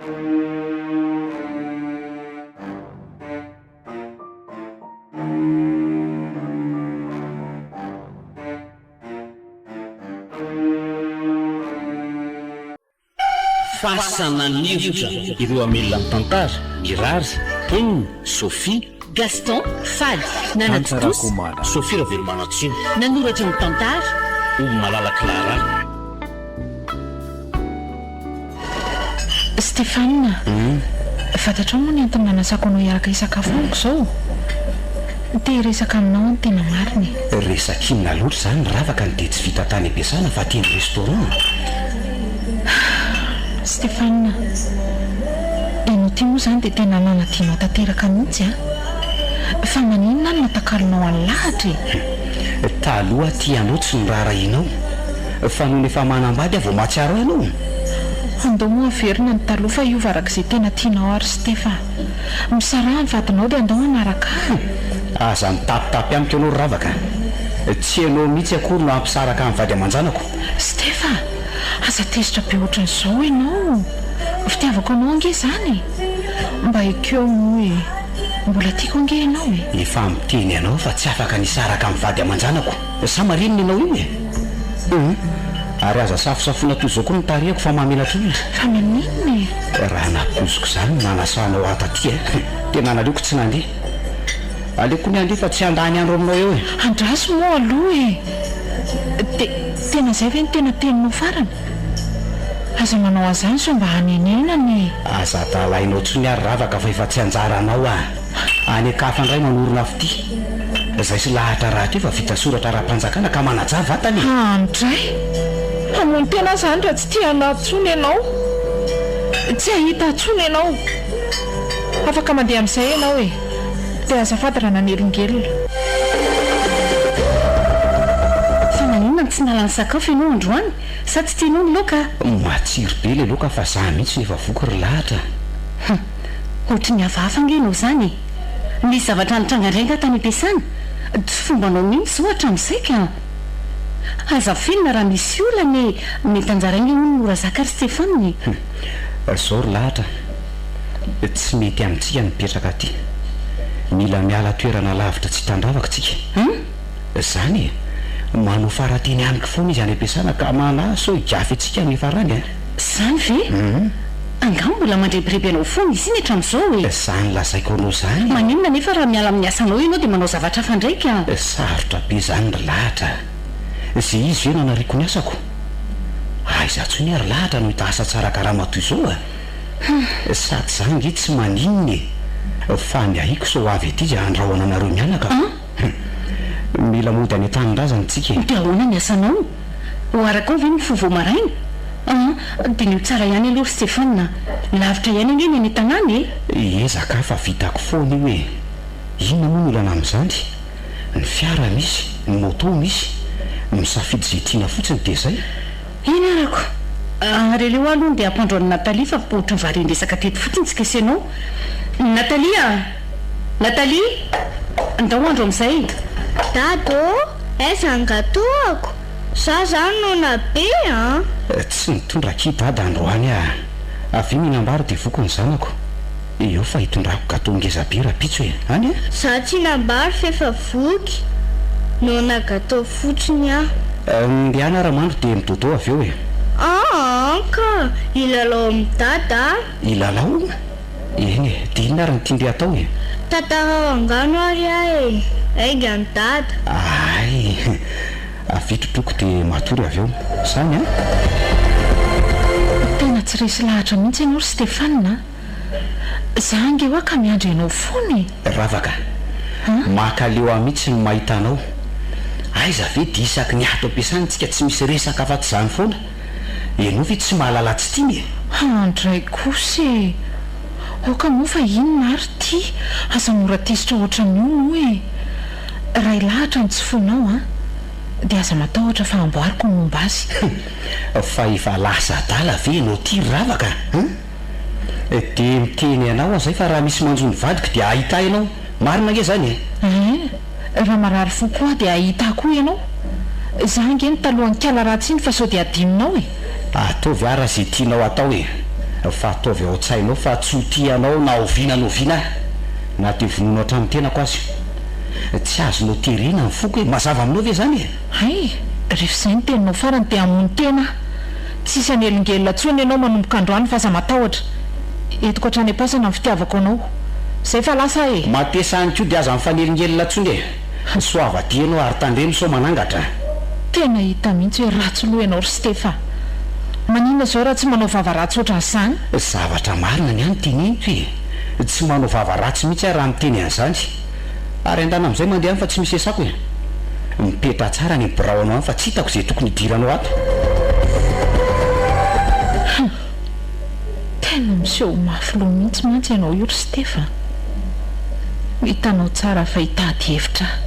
Fasana nirotra ireo hamelona ny tantara, Mirary, Mponina, Sophie, Gaston, Faly, Hanitra nanatontosa. Rakomanana, Sophie Ravelomanantsoa. Nanoratra ny tantara. Ovimalala Clara. Stéphane, fantatrao moa ny antony nanasako anao hiaraka hisakafo amiko izao? Te hiresaka aminao aho ny tena marina e. Resaka inona loatra izany ravaka ny dia tsy vita tany am-piasana fa aty amin'ny restaurant? Stéphane, ianao ity moa izany dia tena nanadino ahy tanteraka mihitsy an! Fa maninona aho no natakalonao an'i Lahatra e? Taloha aty ianao tsy noraharahianao. Fa nony efa manambady aho vao mahatsiaro ahy ianao? Andao moa averina ny taloha fa hiova araka izay tena tianao ary Steph a! Misaraha ny vadinao dia andao hanaraka ahy! Aza mitapitapy amiko ianao ry Ravaka a! Tsy ianao mihitsy akory no hampisaraka ny vady aman-janako! Steph a! Aza tezitra be ohatran'izao ianao! Fitiavako anao ange izany e! Mba ekeo moa e! Mbola tiako ange ianao e! Efa miteny anao fa tsy afaka ny hisaraka amin'ny vady aman-janako! Sa marenina ianao io e? Hum. Ary aza safosafoina toy izao koa ny tarehiko fa mahamenatra olona. Fa maninona e? Raha nampoiziko izany no nanasanao ahy taty e! Tena naleoko tsy nandeha. Aleoko ny handeha fa tsy handany andro aminao eo e! Andraso moa aloha e! Dia tena izay ve no tena teninao farany? Aza manao an'izany sao mba hanenenana e! Aza adalainao intsony ary ravaka fa efa tsy anjaranao ah! Any an-kafa indray manorina fitia. Izay sy lahatra rahateo efa vita soratra ara-panjakana ka manajà vatana e! Andray! Hamono tena aho izany raha tsy tia anà intsony ianao. Tsy hahita ahy intsony ianao. Afaka mandeha amin'izay ianao e! Dia azafady raha nanelingelina. Fa maninona no tsy nalany sakafo ianao androany? Sa tsy tianao ny laoka? Matsiro be ilay laoka fa za mihitsy no efa voky ry lahatra a! Hum. Ohatry ny hafahafa ange ianao izany e! Nisy zavatra nitranga indray angaha tany am-piasana? Tsy fombanao mihitsy izao hatramin'izay ka! Aza afenina raha misy olana e! Mety anjara ange hono no razaka ry Stéphane e! Hum. Izao ry lahatra a! Tsy mety amintsika ny mipetraka aty. Mila miala toerana lavitra tsy hitandravaka tsika. Hum? Izany e! Manao farateny amiko foana izy any am-piasana ka manahy sao higafy antsika amin'ny farany a! Izany ve? Angaha mbola mandrebireby anao foana izy iny hatramin'izao e? Izany lazaiko anao izany e! Maninona anefa raha miala amin'ny asanao ianao dia manao zavatra hafa indray ka? Sarotra be izany ry lahatra a! Izay izy ve no anariako ny asako? Aiza intsony aho ry lahatra no hita asa tsara karama toy izao a! Sady za ange tsy maninona e! Fa ny ahiako sao ho avy aty izy handrahona anareo mianaka. Mila mody any an-tanindrazana tsika e! Dia ahoana ny asanao? Ho arakao ve ny mifoha vao maraina? An, diniho tsara ihany aloha ry Stéphane a! Lavitra ihany anie ny any an-tanàna e! Ezaka aho fa vitako foana io e! Inona moa ny olana amin'izany? Ny fiara misy, ny moto misy, misafidy izay tiana fotsiny dia izay. Eny arako! Ary aleo aho aloha ndeha hampandro an'i Nathalie fa ohatran'ny varian-dresaka teto fotsiny tsika sy ianao. Nathalie a! Nathalie! Ndao handro amin'izay! Dada ô! Aiza ny gâteau-ako? Za zany noana be an! Tsy nitondra akia dada androany ah! Avia mihinam-bary dia voky ny zanako. Eo fa hitondrako gateau ngeza be rapitso e! Any a! Za tsy hinam-bary f'efa voky, noana gateau fotsiny aho. Ndehana ara mandry dia mi-dodo avy eo e! Aa ka! Hilalao amin'i dada ah! Hilalao? Eny e! Dia inona ary no tian-dry hatao e? Tantarao angano ary aho e! Aingany dada! Ay! Avia trotroiko dia matory avy eo. Zany an! Tena tsy resy lahatra mihitsy ianao ry Stéphane a! Za ange hoa ka miandry anao foana e! Ravaka, makaleo ahy mihitsy ny mahita anao. Aiza ve dia isaky ny ato am-piasana tsika tsy misy resaka afa-tsy izany foana. Ianao ve tsy mahalala tsy tiana e? Handray kosa e! Aoka moa fa inona ary ity? Aza mora tezitra ohatran'io moa e! Ray lahatra ny tsy fonao an! Dia aza matahotra fa amboariko ny momba azy. Fa efa lasa adala ve ianao ity ry Ravaka an? Dia miteny anao aho izay fa raha misy manjo ny vadiko dia hahita ahy ianao. Marina ange izany e! Hein! Raha marary fo koa aho dia hahita ahy koa ianao. Za ange no talohan'ny kala ratsy iny fa sao dia adinonao e! Ataovy ara izay tianao atao e! Fa ataovy ao an-tsainao fa tsy ho tia anao na oviana na oviana aho, na dia vonoina hatramin'ny tenako aza. Tsy azonao terena ny foko e! Mazava aminao ve izany e? Hay! Rehefa izay ny teninao farany dia hamono tena aho. Tsy hisy hanelingelina intsony ianao manomboka androany fa aza matahotra. Entiko hatrany am-pasana ny fitiavako anao. Izay fa lasa aho e! Matesa any koa dia aza mifanelingelina intsony e! Soava aty ianao ary tandremo sao manangatra. Tena hita mihitsy hoe ratsy loha ianao ry Steph a! Maninona izao raha tsy manao vava ratsy ohatran'izany? Zavatra marina ny ahy no teneniko e! Tsy manao vava ratsy mihitsy aho raha miteny an'izany. Ary andana amin'izay mandeha any fa tsy misy esako e! Mipetraha tsara any amin'ny biraonao any fa tsy hitako izay tokony hidiranao ato. Hum! Tena miseho ho mafy loha mihitsy mantsy ianao io ry Steph a! Hitanao tsara fa hitady hevitra aho.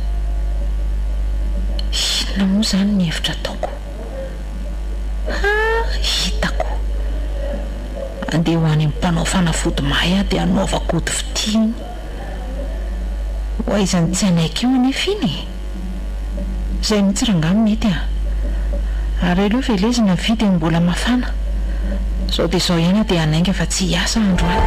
Inona moa izany ny hevitra ataoko? Ha! Hitako! Andeha ho any amin'ny mpanao fanafody mahay aho dia hanaovako ody fitia iny. Ho aiza ny tsy hanaiky eo anefa iny e! Izay mihitsy rangahy no mety a! Ary aleo velezina ny vy dia mbola mafana. Izao dia izao ihany aho dia hanainga fa tsy hiasa aho androany.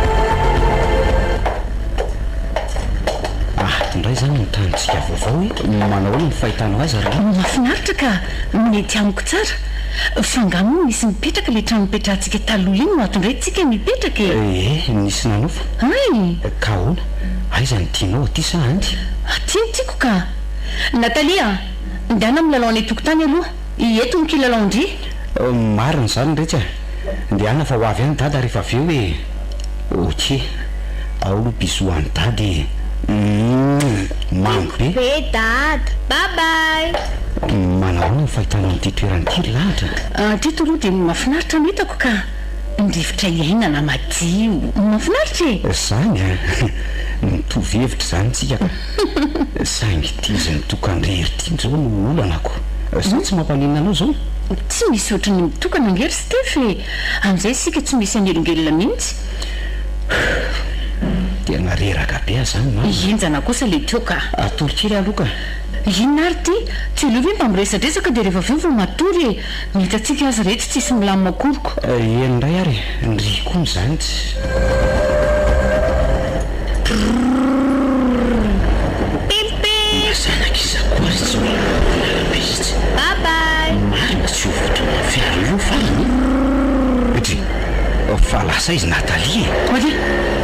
Ato indray izany ny tanintsika vaovao e! Manao ahoana ny fahitanao azy ry lahy? Mahafinaritra ka! Mety amiko tsara. Fa angaha moa nisy nipetraka ilay trano nipetrahantsika taloha iny no ato indray tsika mipetraka e? Ee, nisy nanofa. Hay! Ka ahoana? Aiza no tianao, aty sa any? Aty no tiako ka! Nathalie a! Ndana milalao any an-tokotany aloha, eto ny kilalaon-dry. Marina izany retsy a! Ndehana fa ho avy any dada rehefa avy eo e! Ok! Ao aloha bisous an'i dada e! Humm! Mamy be! Be dada! Bye bye! Manahoana ny fahitanao an'ity toerana ity ry Lahatra? Hatreto aloha dia mahafinaritra no hitako ka! Ny rivotra iainana madio, mahafinaritra e! Zany an! Mitovy hevitra izany tsika ka! Saingy ity izy mitokan-drery ity izao no olana ko! Sa tsy mampaninona anao izao? Tsy misy ohatry ny mitokana ange ry Steph e! Amin'izay isika tsy misy hanelingelina mihitsy. Tena reraka be aho izany marina. Henjana kosa ilay teo ka! Atory kely aloha ka! Inona ary ity? Tsy aleo ve mba miresadresaka dia rehefa avy eo vao matory e! Ny hitantsika aza ireto tsisy milamina akory ko. Eny indray ary e, ndry koa izany tsy. Pim Mba zanak'iza koa ary tsy mba manara-be itsy. Bye bye. Marina tsy ho voadonan'ny fiara io farany e. Dry, fa lasa aiza Nathalie e? Ory,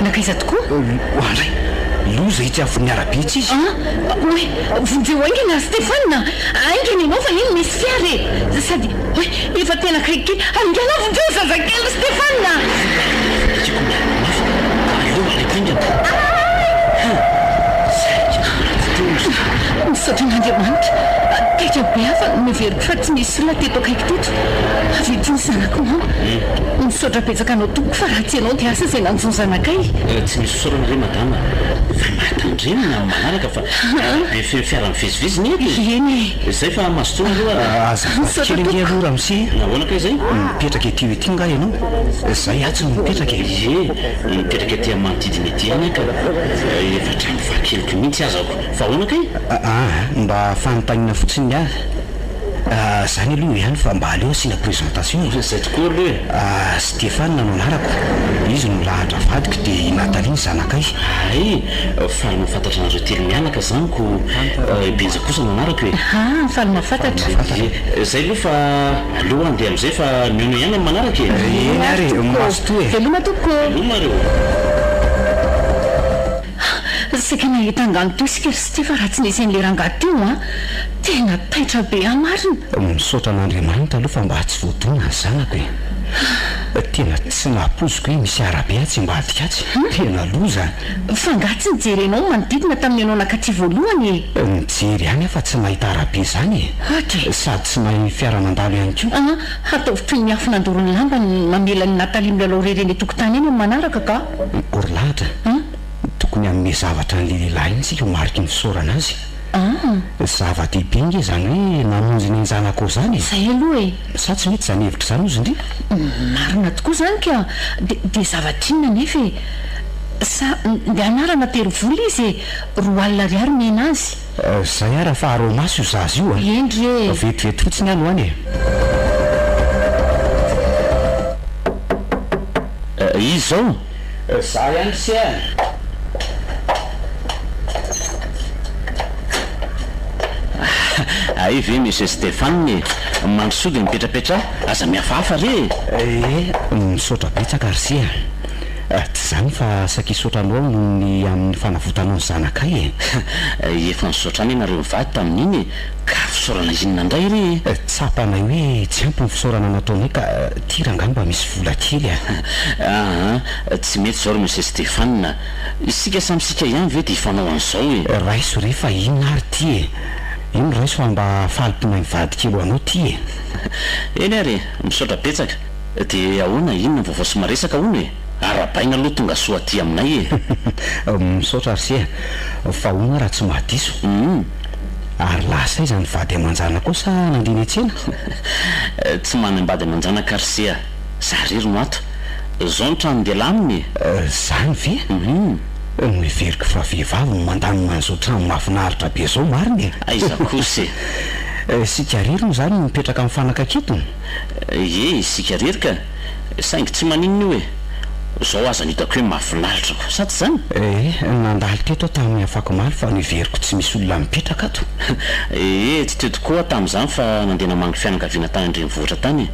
nankaiza tokoa? Oandray, loza itsy afovoan'ny arabe itsy izy. An, oay, vonjeo haingana Stéphane a! Haingana ianao fa iny misy fiara e! Sady, oay, efa tena akaiky kely, haingana vonjeo ny zazakely ry Stéphane a! Ekeko miaro mafy, aleo alaiko haingana. Ha! Saika maty teo ry zalahy. Misaotra an'Andriamanitra, taitra be aho fa noheveriko fa tsy nisy olona teto akaiky teto. Avy ety ny zanako mama. Misaotra betsaka anao tompoko fa raha tsy ianao dia asa izay nanjo ny zanakay. Tsy misy fisaorana re madama fa mahatandremo ny amin'ny manaraka fa arabe feno fiara mivezivezy ny eto e! Eny e! Izay fa mazotoa aloha. Azafady kely ange aloha ramose a! Nahoana kay izay? Mipetraka ety ety nga ianao? Zay atsy no mipetraka e! Ie, mipetraka aty amin'ny manodidina ety ihany aho ka. Efa hatramin'ny fahakeliko mihitsy azako. Fa ahoana kay? Aa, mba fanontaniana fotsiny ny ahy. Zany aloha eo ihany fa mba aleo asiana présentation e. Zay tokoa aloha e. Stéphane no anarako, izy no lahatra vadiko dia i Nathalie ny zanakay. Hay, faly mahafantatra anareo telo mianaka zany ko, i Benja kosa no anarako e. Haa, faly mahafantatra. Ie, zay aloha fa aleo handeha amizay fa mihaona ihany amin'ny manaraka e. Eny ary e, mazotoa e. Veloma tompoko ô. Veloma re ô. Saika nahita angano teo isika ry Steve raha tsy nisy an'ilay rangahy teo an! Tena taitra be aho marina! Misaotra an'Andriamanitra aloha fa mba tsy voadona ny zanako e! Tena tsy nampoiziko hoe misy arabe atsy ambadika atsy! Tena loza! Fa angaha tsy nijerenao ny manodidina tamin'ny ianao nakaty voalohany e? Nijery ihany aho fa tsy nahita arabe izany e! Ohatra e! Sady tsy nahay fiara nandalo ihany koa. An! Ataovy toy ny afo nandoro ny lamba ny mamela an'i Nathalie milalao irery eny an-tokotany eny amin'ny manaraka ka! Ry lahatra, tokony hanome zavatra an'ilay lehilahy iny isika ho mariky ny fisaorana azy. Zava-dehibe ange izany hoe namonjy ny ain-janakao izany e! Izay aloha e! Sa tsy mety izany hevitra izany hozy ndry? Marina tokoa izany ka! Dia dia zavatra inona anefa e? Sa ndeha anarana tery vola izy e! 20 ariary omena azy. Zay ara fa arao maso io zaza io a! Eny re e! Vetivety fotsiny alo any e! Iza izao? Za ihany ry se a! Hay ve Monsieur Stéphane e! Mandrosoa dia mipetrapetraha, aza mihafahafa re e! Ee, misaotra betsaka ry se a! Tsy izany fa saika hisaotra anao aho noho ny amin'ny fanavotanao ny zanakay e! Efa nisaotra anie nareo mivady tamin'iny e! Ka fisaorana inona indray re e? Tsapanay hoe tsy ampy ny fisaorana nataonay ka ty rangahy mba misy vola kely a! Aa, tsy mety izao ry Monsieur Stéphane a! Isika samy isika ihany ve dia hifanao an'izao e? Raiso re fa inona ary ty e? Ino raiso fa mba falim-ponay mivady kely ho anao ty e! Eny ary e! Misaotra betsaka! Dia ahoana, inona ny vaovao sy maresaka hono e? Arahabaina aloha tonga soa aty aminay e! Misaotra ry se a! Fa hono aho raha tsy mahadiso? Ary lasa aiza ny vady aman-janakao sa nandeha niantsena? Tsy manambady aman-janaka ry se a! Za rery no ato. Zao ny tranon-dehilahy aminy e! Zany ve? Noheveriko fa vehivavy no mandamina an'izao trano mahafinaritra be izao marina e! Aiza kosa e! Isika rery moa izany no mipetraka mifanakaiky eto? Ie, isika rery ka! Saingy tsy maninona io e! Zao aza no hitako hoe mahafinaritra ko! Sa tsy izany? Ee, nandalo teto aho tamin'ny afakomaly fa noheveriko tsy misy olona mipetraka ato. Ee, tsy teo tokoa aho tamin'izany fa nandeha namangy fianakaviana tany an-drenivohitra tany e!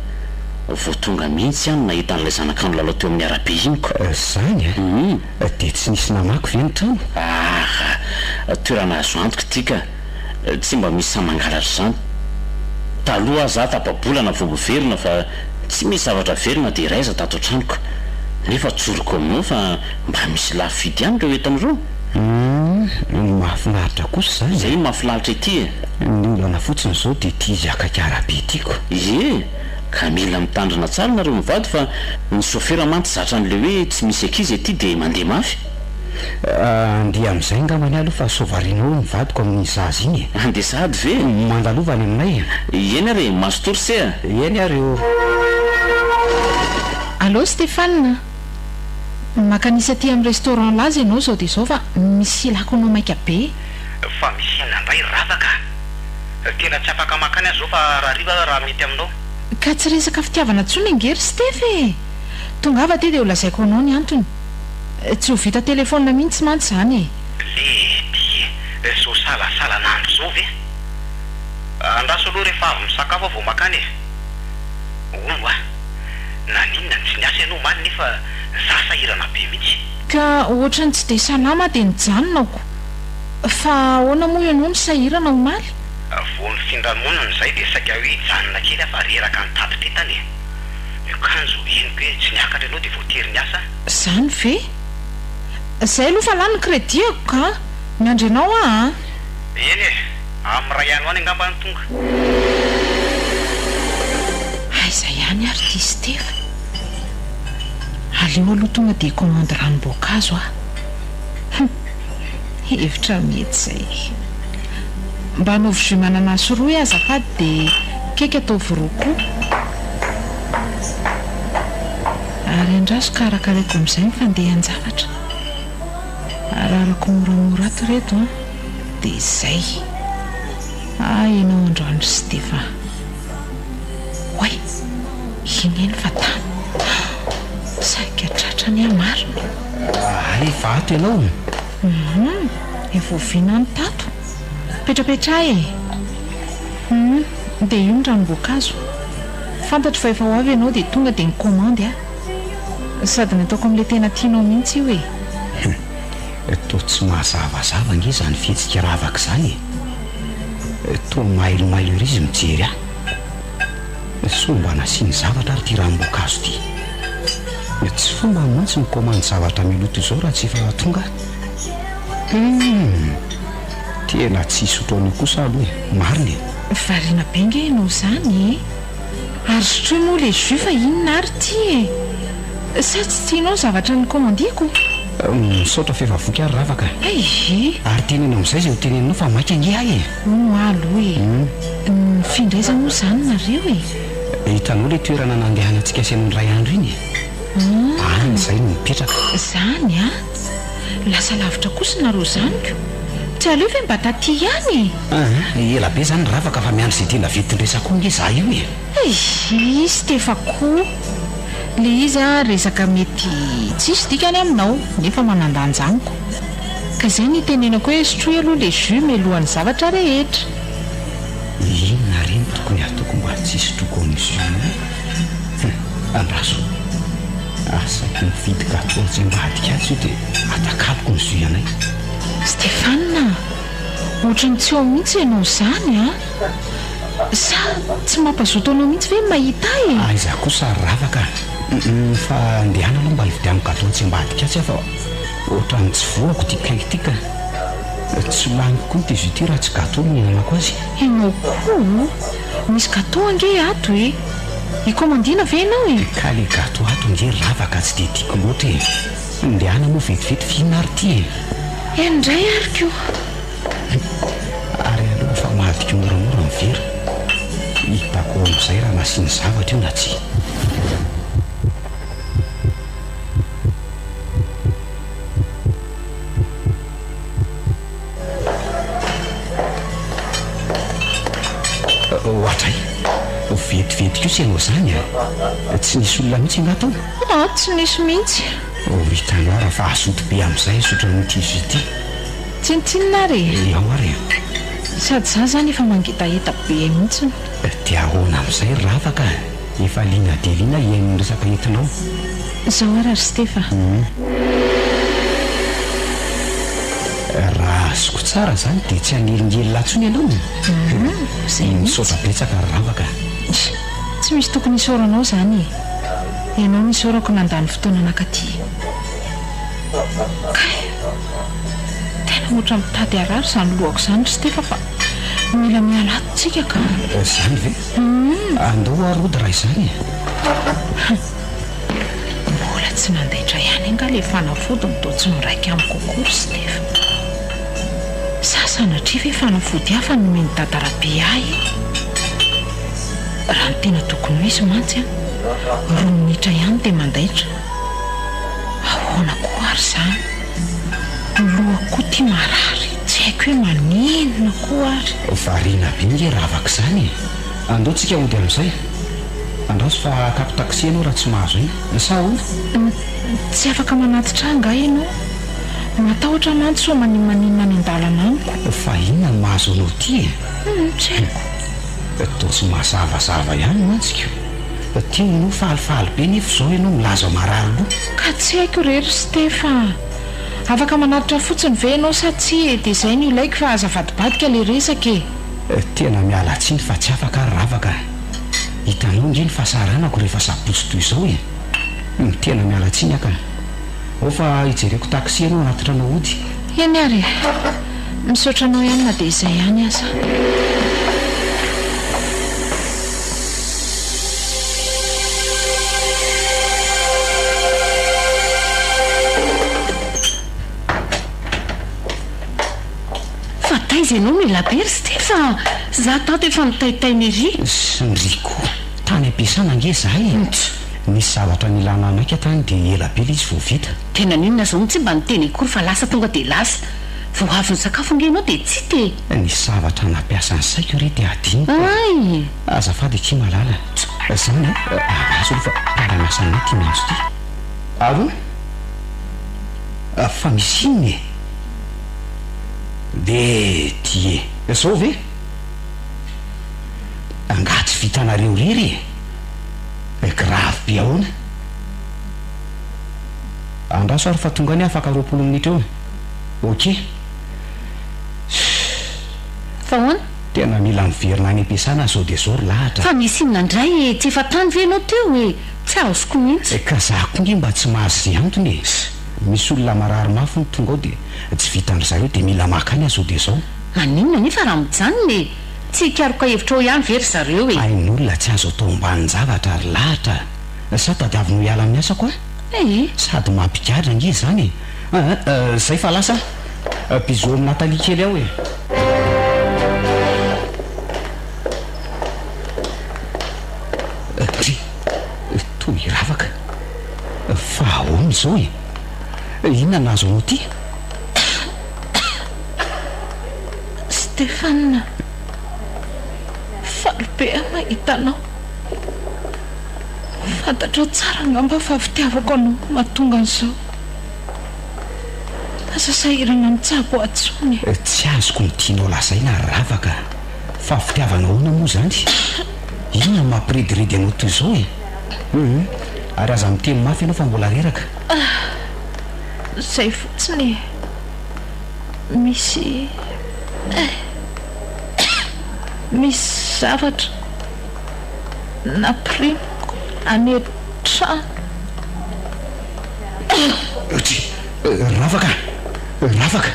Vao tonga mihitsy aho no nahita an'ilay zanakao nilalao teo amin'ny arabe iny ko! Izany a! Dia tsy nisy namaky ve ny trano? Aha! Toerana azo antoka ity ka! Tsy mba misy sahy mangalatra izany. Taloha aza aho tapa-bolana vao miverina fa tsy misy zavatra very na dia iray aza tato an-tranoko. Nefa tsoriko aminao fa mba misy lafo vidy ihany ireo entana ireo. Humm, mahafinaritra kosa izany e! Izay no mahafinaritra ity e! Ny olana fotsiny izao dia ity izy akaiky arabe ity ko! Ie! Ka mila mitandrina tsara nareo mivady fa ny sofera mantsy zatra an'le hoe tsy misy ankizy aty dia mandeha mafy. Andeha amin'izay angambany aho aloha fa sao variana ao ny vadiko amin'iny zaza iny e. Andeha sahady ve? Mandalova any aminay e. Eny ary e, mazotoa ry se a. Eny ary ô. Allô Stéphane a! Makanisa aty amin'ny restaurant Laza ianao izao dia izao fa misy ilako anao maika be. Fa misy inona indray ry Ravaka a? Tena tsy afaka mankany aho izao fa rahariva aho raha mety aminao. Ka tsy resaka fitiavana intsony ange ry Steph e! Tongava aty dia ho lazaiko anao ny antony. Tsy ho vita telefaonina mihitsy mantsy izany e! Lety e! Zao salasalan'andro zao ve? Andraso aloha rehefa avy misakafo aho vao makany e! Hono hoa, naninona no tsy niasa ianao omaly nefa za sahirana be mihitsy? Ka ohatran'ny tsy dia salama aho dia nijanona ko! Fa ahoana moa ianao no sahirana omaly? Vao nifindra monina izay dia saika hoe hijanona kely aho fa reraka nitati-tetana e! Kanjo henoko hoe tsy niakatra ianao dia voatery niasa. Zany ve? Zay aloha fa lany ny crédit-ako ka! Miandry anao aho an! Eny e! Amin'ny iray any ho any angamba aho no tonga. Aiza ihany ary ity Steph? Aleo aloha tonga dia hikomandy ranom-boankazo aho. Hum! Hevitra mety izay. Mba anaovy jus mananasy roy azafady dia cake ataovy roa koa. Ary andraso karakaraiko amin'izay ny fandehan-javatra. Ararako moramora ato ireto an! Dia izay. Ah ianao androany ry Steph a! Oay! Iny eny fa tany. Saika tratrany aho marina. Hay efa ato ianao? Hum! Efa oviana ny tato? Petrapetraha e! Hum! Dia io ny ranom-boankazo. Fantatro fa efa ho avy ianao dia tonga dia nikomandy aho. Sady nataoko amin'ilay tena tianao mihitsy io e! Hum! Toa tsy mahazavazava ange izany fihetsika ravaka izany e! Toa mailomailo ery izy mijery ahy. Soa mba nasiany zavatra ary ity ranom-boankazo ity. Tsy fombany mantsy ny mikomandy zavatra mialoha toy izao raha tsy efa tonga aho. Humm! Tena tsy hisotro an'io kosa aloha e! Marina e! Variana be nge ianao izany e! Ary sotroy moa le jus fa inona ary ity e! Sa tsy tianao ny zavatra nikomandiako? Misaotra f'efa voky aho ry Ravaka a! Hay! Ary teneno amin'izay izay ho teneninao fa maika ange aho e! Hono hoa aloha e! Nifindra aiza moa izany nareo e? Hitanao ilay toerana nandehanantsika sy ianao indray andro iny e? Any izahay no mipetraka. Izany an! Lasa lavitra kosa nareo izany ko! Tsy aleo ve mba taty ihany e? Aa, ela be izany ry Ravaka fa miandry izay tena ventin-dresaka ao ange izaho io e! Eiiss Stefa ko! Ilay izy an, resaka mety tsisy dikany aminao, nefa manan-danja amiko. Ka izay no itenenako hoe sotroy aloha ilay jus mialohan'ny zavatra rehetra. Inona re no tokony hataoko mba tsy hisotroako an'io jus io? Hum, andraso. Asaiko mividy gateau atsy ambadika atsy io dia atakaloko ny jus anay. Stéphane a! Ohatran'ny tsy eo mihitsy ianao izany an! Sa tsy mampazoto anao mihitsy ve ny mahita ahy e? Aiza kosa ry Ravaka a! Fa ndehana aloha mba hividiano gateau atsy ambadika atsy aho fa ohatran'ny tsy voako ity cake ity ka. Tsy laniko koa ity jus ity raha tsy gateau no ihinanako azy. Ianao koa o! Misy gateau ange ato e! Hikaomandiana ve ianao e? Ka le gateau ato ange ry Ravaka tsy dia tiako loatra e! Ndehana moa vetivety f'inona ary ity e? Eny indray ary ko! Ary aleo afamadika moramora ny vera. Hitako ao amin'izay raha nasiany zavatra io na tsia. Oadray! Vetivety kosa ianao izany a! Tsy nisy olona mihitsy angaha tao? Aa, tsy nisy mihitsy. Ho hitanao raha fa hazoto be amin'izay hizotra an'ity jus ity. Tsinontsinona ary e! Ao ary e! Sady za zany efa mangetaheta be mihitsiny. Dia ahoana amin'izay ry Ravaka a? Efa liana dia liana hihaino ny resaka entinao. Izao ary ry Steph a! Raha azoko tsara izany dia tsy hanelingelina intsony ianao e! Izay mihitsy. Misaotra betsaka ry Ravaka a! Tsy misy tokony hisaoranao izany e! Ianao no isaorako nandany fotoana nankaty. Kay! Tena ohatran'ny mitady harary izany lohako izany ry Stefa fa mila miala ato tsika ka. Izany ve? Andao hoa rody raha izany e. Mbola tsy nandaitra ihany angaha ilay fanafody no toa tsy miraika amiko akory ry Stefa. Sa sanatria ve fanafody hafa no nomen'i Dada Rabe ahy e? Raha ny tena tokony ho izy mantsy an, roa minitra ihany dia mandaitra. Ahoana koa ary izany? Ny lohako koa ity marary, tsy haiko hoe maninona koa ary. Variana be nge ravaka izany e! Andao tsika hody amin'izay. Andraso fa hakako taxi ianao raha tsy mahazo aina. Sa ahoana? Tsy afaka manatitra ahy angaha ianao? Matahotra aho mantsy sao maninomaninona any an-dalana amiko. Fa inona no mahazo anao ity e? Humm, tsy haiko. Toa tsy mazavazava ihany mantsy ko. Teo ianao falifaly be nefa izao ianao milaza marary loha. Ka tsy haiko re ry Steph a! Afaka manatitra fotsiny ve ianao sa tsia e? Dia izay no ilaiko fa aza avadibadika ilay resaka e! Tena miala tsiny fa tsy afaka ary ravaka a! Hitanao nge ny fahasahiranako rehefa sabotsy toy izao e! Tena miala tsiny aka! Ao fa hijereko taxi ianao hanatitra anao hody. Eny ary e! Misaotra anao ihany na dia izay ihany aza. Fa taiza ianao no ela be ry Steph a! Za tato efa nitaitaina ery. Ndry koa! Tany am-piasana ange za e! Nisy zavatra nilana maika tany dia ela be ilay izy vao vita. Tena n'inona zao no tsy mba niteny akory fa lasa tonga dia lasa. Vao avy nisakafo ange ianao dia tsy hita e! Nisy zavatra nampiasa ny saiko re dia adinoko e! Hay! Azafady akia malala. Zany a! Andraso aloha fa mpiara-miasa aminay ity miantso ity. Allo? Fa misy inona e? Dia ty e! Zao ve? Angaha tsy vitanareo irery e? Grave be ahoana? Andraso ary fa tonga any aho afaka 20 minitra eo e! Ok! Fa ahoana? Tena mila miverina any am-piasana aho zao dia zao ry lahatra a! Fa misy inona indray e? Tsy efa tany ve ianao teo e? Tsy azoko mihitsy. Ka za koa nge mba tsy mahazo izay antony e! Misy olona marary mafy hono tonga ao dia tsy vitan-dry zareo dia mila maka any aho zao dia zao. Maninona anefa raha mijanona e? Tsy hikaroka hevitra ao ihany ve ry zareo e? Ain'olona tsy azo atao ambanin-javatra ry lahatra a! Sa tadiavinao hiala amin'ny asako aho? Ee. Sady mampigadra ange izany e! Aa zay fa lasa a! Bisous amin'i Nathalie kely ao e! Dry, toa miravaka. Fa ahoana izao e? Inona no nahazo anao ity? Stéphane, faly be aho mahita anao. Fantatrao tsara angamba fa fitiavako anao no mahatonga an'izao. Aza sahirana mitsabo ahy intsony e. Tsy azoko ny tianao lazaina ry Ravaka a! Fa fitiavana ahoana moa izany? Inona no mampirediredy anao toy izao e? Hum, ary aza miteny mafy ianao fa mbola reraka. Izay fotsiny e! Misy eh! Misy zavatra nampirimiko any an-trano. Tsia! Ravaka! Ravaka!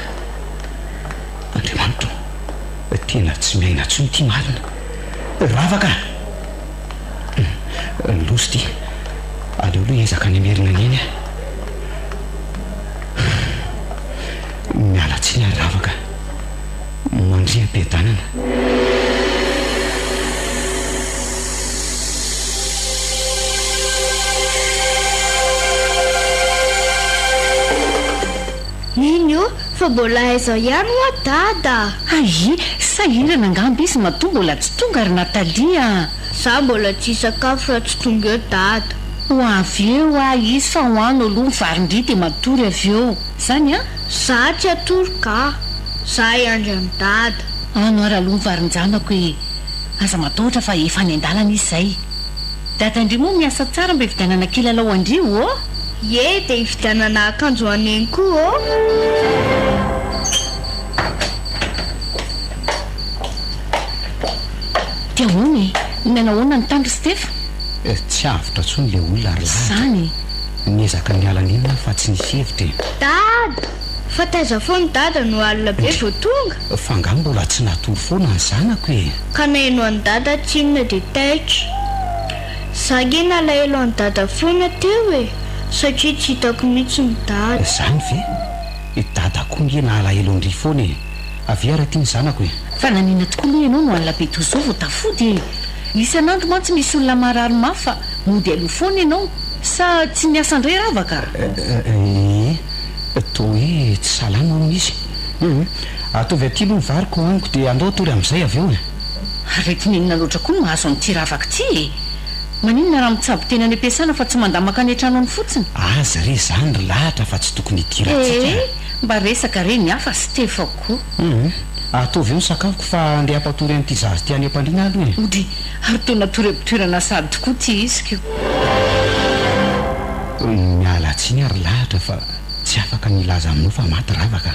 Andriamanitra ô! Tena tsy miaina intsony ity marina! Ravaka! Loza ity! Aleo aloha hiezaka ny hamerina an'i Neny aho. Miala tsiny aho ry Ravaka. Mandria am-piadanana. Neny ô, fa mbola aiza ihany hoa Dada? Hay, sahirana angamba izy matoa mbola tsy tonga ry Nathalie a! Za mbola tsy hisakafo raha tsy tonga eo Dada. Ho avy eo hoa izy fa hoano aloha ny varin-dry dia matory avy eo. Zany an? Za tsy hatory ka! Za hiandry an'i Dada. Ano ary aloha ny varin-janako e! Aza matahotra fa efa any an-dalana izy izay. Dadan-dry moa miasa tsara mba hividianana kilalao an-dry ô! Ie, dia hividianana akanjo ho an'i Neny koa ô! Dia ahoana e? Nanahoana ny tany ry Stefa? Tsy avotra intsony ilay olona ry lahatra. Izany e! Niezaka niala nenina aho fa tsy nisy hevitra e! Dada! Fa taiza foana Dada no alina be vao tonga? Fa angaha mbola tsy natory foana ny zanako e! Ka naheno an'i Dada tsinona dia taitra. Za nge nalahelo an'i Dada foana teo e! Satria tsy hitako mihitsy ny Dada. Zany ve? I Dada koa nge nahalahelo an-dry foana e! Avia ary aty ny zanako e! Fa naninona tokoa aloha ianao no alina be toy izao vao tafody e? Isan'andro mantsy misy olona marary mafy fa mody aloha foana ianao. Sa tsy niasa indray Ravaka? Ee, toa hoe tsy salama hono izy. Hum, ataovy aty aloha ny variko hohaniko dia andao hatory amin'izay avy eo e. Aretina inona loatra koa no mahazo an'ity Ravaka ity e? Maninona raha mitsabo tena any am-piasana fa tsy mandamaka any an-trano any fotsiny? Aza re izany ry lahatra fa tsy tokony hidirantsika. Ee, mba resaka re ny hafa Stefako koa. Hum, ataovy eo ny sakafoko fa andeha hampatory an'ity zaza ity any am-pandriana aloha e. Odry, ary toa natory am-pitoerana sahady tokoa ity izy ko. Miala tsiny aho ry lahatra fa tsy afaka ny hilaza aminao fa maty Ravaka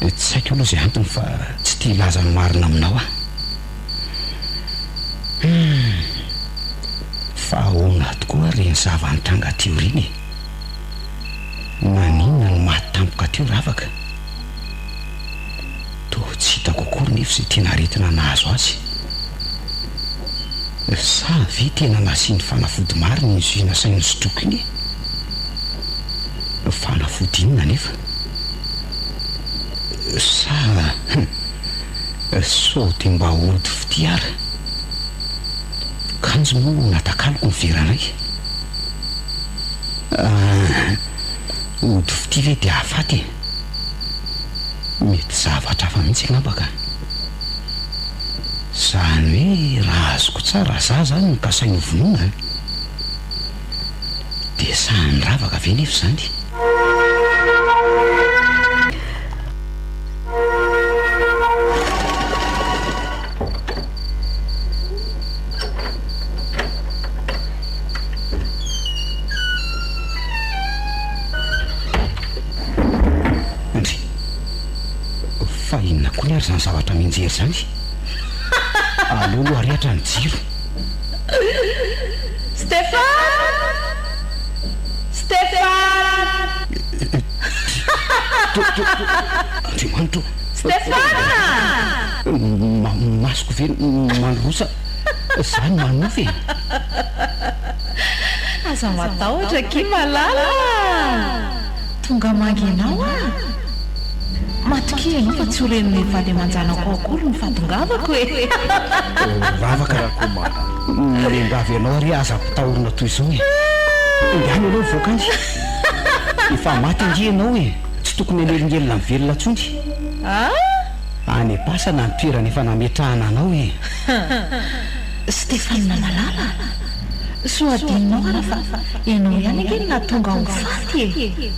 a. Tsy haiko aloha izay antony fa tsy te hilaza ny marina aminao aho. Humm. Fa ahoana tokoa ary ireny zava-nitranga aty aoriana e? Maninona no maty tampoka teo Ravaka? Toa tsy hitako akory nefa izay tena aretina nahazo azy. Sa ve tena nasiany fanafody marina iny jus nasainy nosotroiko iny e? Fanafody inona anefa? Sa hum, sao dia mba ody fitia ary? Kanjo moa natakaloko ny veranay. Ah, ody fitia ve dia hahafaty e? Mety zavatra hafa mihitsy angamba ka. Zany hoe raha azoko tsara za zany no kasainy ho vonoina an! Dia sahy niravaka ve nefa izany? Ndry! Fa inona koa ary izany zavatra mianjery izany? Aleo aloha arehatra ny jiro. Stéphane! Stéphane! Andriamanitra ô! Stéphane! Masoko ve mandrosa? Za no manofy e! Aza matahotra akia malala a! Tonga mangy ianao aho. Matokia ianao fa tsy ho ren'ilay vady aman-janako akory ny fahatongavako e! Vavaka, miangavy anao ary aza ampitahorina toy izao e! Ndany aloha mivoaka any! Efa maty ange ianao e! Tsy tokony hanelingelina ny velona intsony! Any am-pasana ny toerana efa nametrahana anao e! Stéphane malala a! Soa adinonao ara fa ianao ihany ange no nahatonga ahy ho faty e!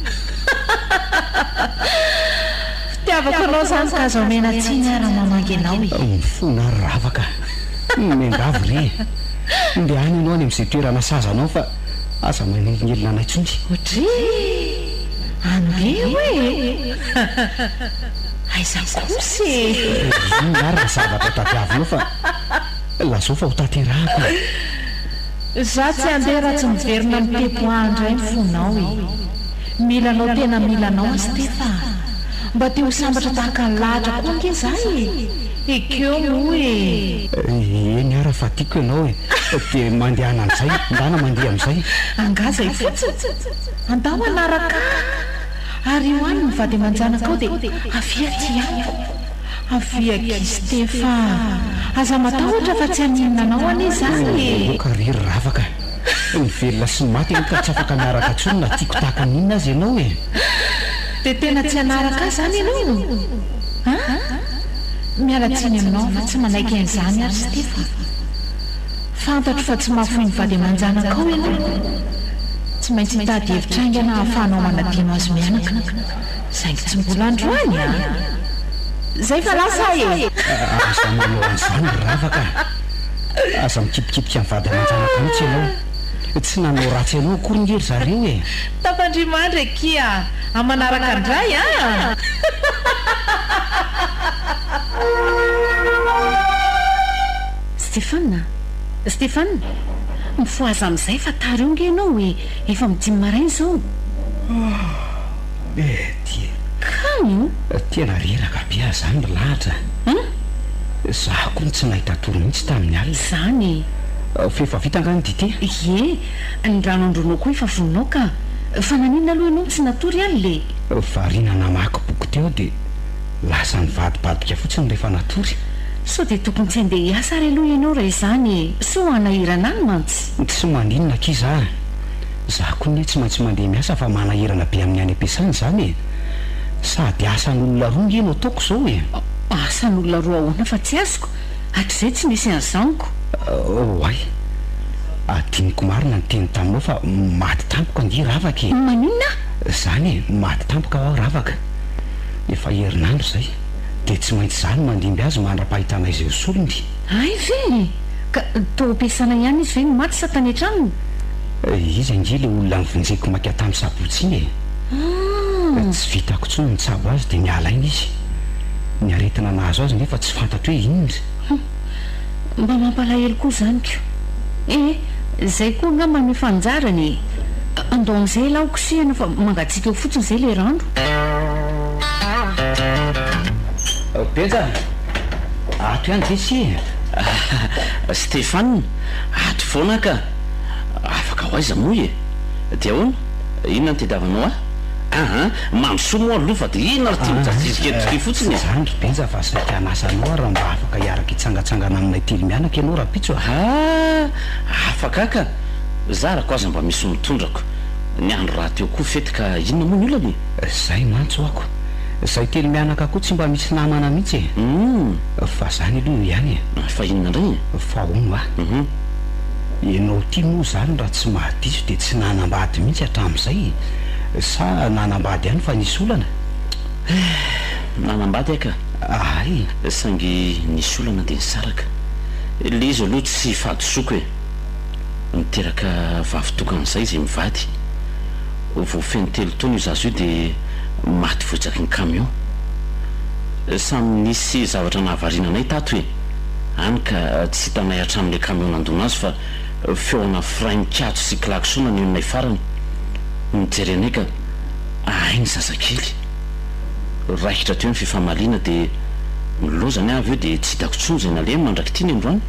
Fitiavako anao izany ka aza omena tsiny aho raha mamangy anao e! Mifona ary ravaka. Miangavy re e! Ndehana ianao any amin'izay toerana sahaza anao fa aza manelingelina anay intsony. Odryy! Andeha hoe e! Aiza kosa e! Inona ary ny zavatra tadiavinao fa lazao fa ho tanterahako e! Za tsy handeha raha tsy miverina mitepo ahy indray ny fonao e! Mila anao tena mila anao aho Stefa a! Mba te ho sambatra tahaka ny lahatra koa ange za e! Ekeo moa e! Eny ara fa tiako ianao e! Dia mandehana amin'izay, ndana mandeha amin'izay. Angaha izay fotsiny? Andao hanaraka ahy! Ary io any ny vady aman-janakao dia avia aty amiko! Avia akia Stefa a! Aza matahotra fa tsy haninona anao anie izany e! Aoka re ry ravaka a! Ny velona sy ny maty anie ka tsy afaka miaraka intsony na tiako tahaka ny inona aza ianao e! Dia tena tsy hanaraka ahy izany ianao? An? Miala tsiny aminao aho fa tsy manaiky an'izany ary Stefa a! Fantatro fa tsy mahafoy ny vady aman-janakao ianao. Tsy maintsy hitady hevitra haingana ahafahanao manadino azy mianaka. Saingy tsy mbola androany an! Zay fa lasa aho e! Aza manao an'izany ry Ravaka a! Aza mikitikitiky ny vady aman-janaka mihitsy ianao. Tsy nanao ratsy anao akory nge ry zareo e! Tafandria-mandry akia! Amin'ny manaraka indray an! Stéphane a! Stéphane! Mifohaza amin'izay fa tara eo nge ianao e! Efa amin'ny dimy maraina izao. Ety e! Kamo! Tena reraka be aho zany ry lahatra a! Za koa tsy nahita tory mihitsy tamin'ny alina. Zany e! F'efa vita angaha ny dite? Ie, ny rano andronao koa efa voninao ka! Fa naninona aloha ianao no tsy natory alina e? Variana namaky boky teo aho dia lasa nivadibadika fotsiny rehefa natory. Sao dia tokony tsy handeha hiasa ary aloha ianao raha izany e! Sao hanahirana any mantsy. Tsy maninona akia za a! Za koa anie tsy maintsy mandeha miasa fa manahirana be amin'ny any am-piasana izany e! Sady asan'olona roa nge no ataoko izao e! Asan'olona roa ahoana fa tsy azoko? Hatrizay tsy nisy an'izany ko! Oay! Adinoko marina ny teny taminao fa maty tampoka ange Ravaka e! Maninona? Zany e! Maty tampoka aho Ravaka! Efa herinandro izay, dia tsy maintsy za no mandimby azy mandra-pahitana izay ho solony. Hay ve e! Ka tao am-piasana ihany izy ve no maty sa tany an-tranony? Izy ange ilay olona novonjeko maika tamin'ny sabotsy iny e! Tsy vitako intsony ny nitsabo azy dia niala aina izy. Ny aretina nahazo azy nefa tsy fantatro hoe inona. Hum! Mba mampalahelo koa izany ko! Eh! Izay koa angamba no efa anjarany e! Andao amin'izay elah ho kosehina fa mangatsiaka eo fotsiny izay ilay rano. Benja! Ato ihany ve se? Stéphane, ato foana ka! Afaka ho aiza moa e? Dia ahoana? Inona no tediavinao ahy? Aa, mandrosoa moa aloha fa dia inona ary ity mijajirika eto ity fotsiny e? Tsy izany ry Benja fa saika hanasa anao aho raha mba afaka hiaraka hitsangatsangana aminay telo mianaka ianao rahampitso a! Aa, afaka ka! Zarako aza mba misy mitondrako. Ny andro rahateo koa fety ka inona moa ny olana e? Zay mantsy ho'ako. Zay telo mianaka koa tsy mba misy namana mihitsy e! Fa zany aloha io ihany e! Fa inona indray e? Fa hono ah! Ianao ity moa zany raha tsy mahadiso dia tsy nanambady mihitsy hatramin'izay e! Sa nanambady ihany fa nisy olana? Eh! Nanambady aho ka! Hay! Saingy nisy olana dia nisaraka. Ilay izy aloha tsy fahadisoako e! Niteraka vavy tokana izay izy mivady. Vao feno telo taona io zaza io dia maty voatsaky ny camion. Samy nisy zavatra nahavariana anay tato e! Hany ka tsy hitanay hatramin'ilay camion nandona azy fa feona frein mikatso sy klaxon no henonay farany. Nijerenay ka hay ny zazakely. Raikitra teo ny fifamaliana dia nilaozany aho avy eo dia tsy hitako intsony izay nalehany mandrak'ity ny androany.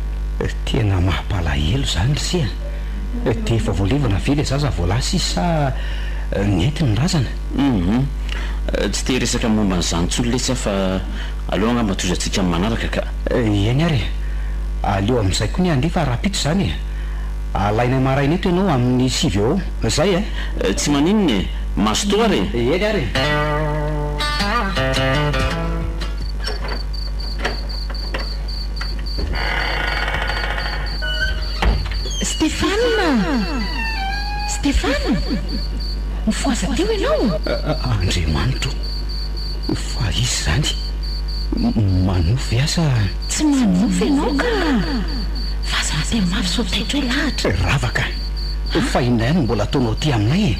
Tena mampalahelo izany ry se a! Dia efa voalevina ve ilay zaza vao lasa izy sa nentiny ny razana? Hum. Tsy te hiresaka momba an'izany intsony letsy aho fa aleo angamba tohizantsika amin'ny manaraka ka. Eny ary e! Aleo amin'izay koa ny handeha fa rahampitso izany e! Alainay maraina eto ianao amin'ny sivy eo eo. Izay e! Tsy maninona e! Mazotoa ary e! Eny ary e! Stéphane! Stéphane! Stéphane! Mifohaza teo ianao! Andriamanitra o! Fa iza izany? Manofy ve aho sa. Tsy manofy ianao ka! Fa aza miteny mafy sao taitra eo lahatra. Ravaka! Fa inona ihany no mbola ataonao aty aminay e?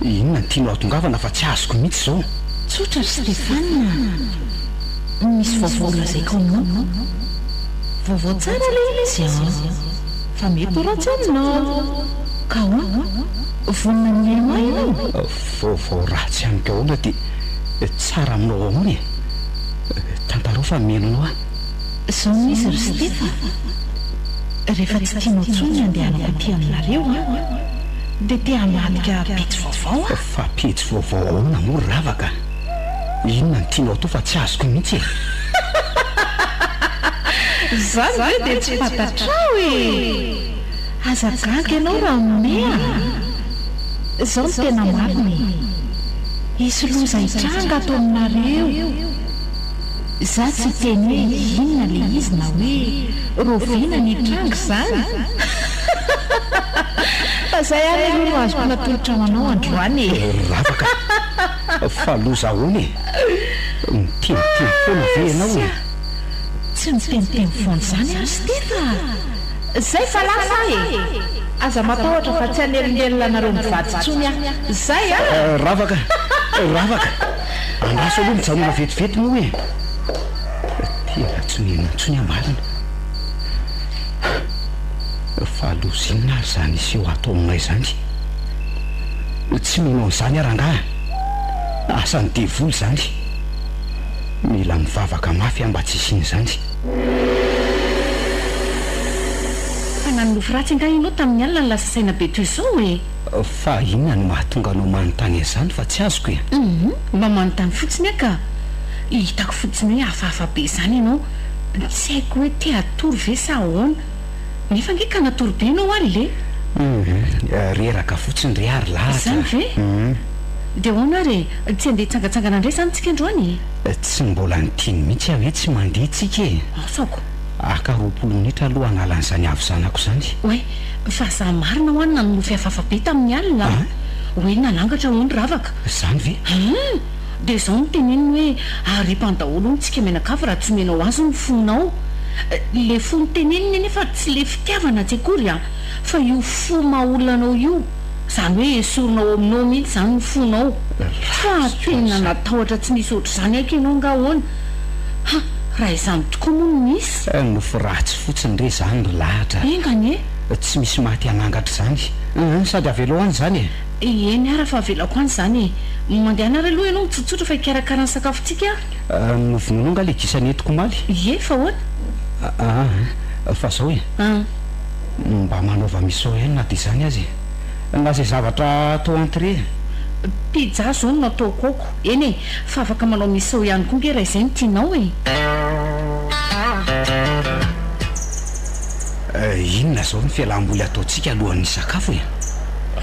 Inona no tianao hahatongavana fa tsy azoko mihitsy izao? Tsotra ry Stéphane a! Misy vaovao holazaiko aminao. Vaovao tsara ilay izy an! Fa mety ho ratsy aminao. Ka ahoana? Vonona ny hihaino ahy ianao? Vaovao ratsy amiko ahoana dia tsara aminao ahoana e? Tantarao fa mihaino anao aho. Izao no izy ry Steph a! Rehefa tsy tianao intsony ny handehanako aty aminareo an, dia te hamadika pejy vaovao aho. Fa pejy vaovao ahoana moa ry Ravaka? Inona no tianao atao fa tsy azoko mihitsy e! Izany ve dia tsy fantatrao e! Aza gaga ianao Ramome a! Izao no tena marina e! Hisy loza hitranga ato aminareo. Za tsy hiteny hoe inona le izy na hoe roviana ny hitranga izany fa zay ary aloha no azoko natolotra ho anao androany e! Ravaka, fa loza ahoana e? Miteniteny foana ve ianao e? Tsy miteniteny foana izany ary Steph a! Zay fa lasa aho e! Aza matahotra fa tsy hanelingelina anareo mivady intsony aho. Zay a! Ravaka! Ravaka! Andraso aloha mijanona vetivety moa e! Tena tsy mino intsony aho marina. Fa loza inona ary izany hiseho ato aminay izany? Tsy mino an'izany aho rangahy a! Asan'ny devoly izany. Mila mivavaka mafy aho mba tsy hisian'izany. Fa nanonofy ratsy angaha ianao tamin'ny alina no lasa saina be toy izao e? Fa inona no mahatonga anao manontany an'izany fa tsy azoko e? Humm, mba manontany fotsiny aho ka. Hitako fotsiny hoe hafahafa be izany ianao. Tsy haiko hoe te hatory ve sa ahoana. Nefa ange ka natory be ianao alina e? Humm, reraka fotsiny re ary lahatra. Izany ve? Humm. Dia ahoana ary e? Tsy handeha hitsangantsangana indray izany tsika androany e? Tsy mbola niteny mihitsy aho hoe tsy mandeha tsika e! Asako. Haka 20 minitra aloha hanala an'izany havizanako izany. Oay, fa za marina hoa nanonofy hafahafa be tamin'ny alina an! Hoe nanangatra hono ravaka. Izany ve? Hum! Dia izao no teneniny hoe aripany daholo hono tsika mianakavy raha tsy omenao azy ny fonao. Le fo noteneniny anefa tsy le fitiavana tsy akory an! Fa io fo maha olona anao io. Izany hoe esorina ao aminao mihitsy izany ny fonao. Fa tena natahotra tsy nisy ohatr'izany aky ianao angaha ahoana? Ha! Raha izany tokoa moa no misy. Nofy ratsy fotsiny re izany ry lahatra. Enga anie. Tsy misy maty hanangatra izany. Hum, sady avelao any izany e. Eny ara fa avelako any izany e. Mandehana ary aloha ianao mitsotsotra fa hikarakara ny sakafontsika aho. Novonoinao angaha ilay gisa nentiko omaly? Ie, fa ahoana? Aa, fa izao e. An. Mba manaova mission ihany na dia izany aza e. Na izay zavatra atao entrée. Pizza zao no nataoko aoko. Eny e, fa afaka manao mission ihany koa nge raha izay no tianao e. Inona izao ny fialam-boly ataontsika alohan'ny hisakafo e?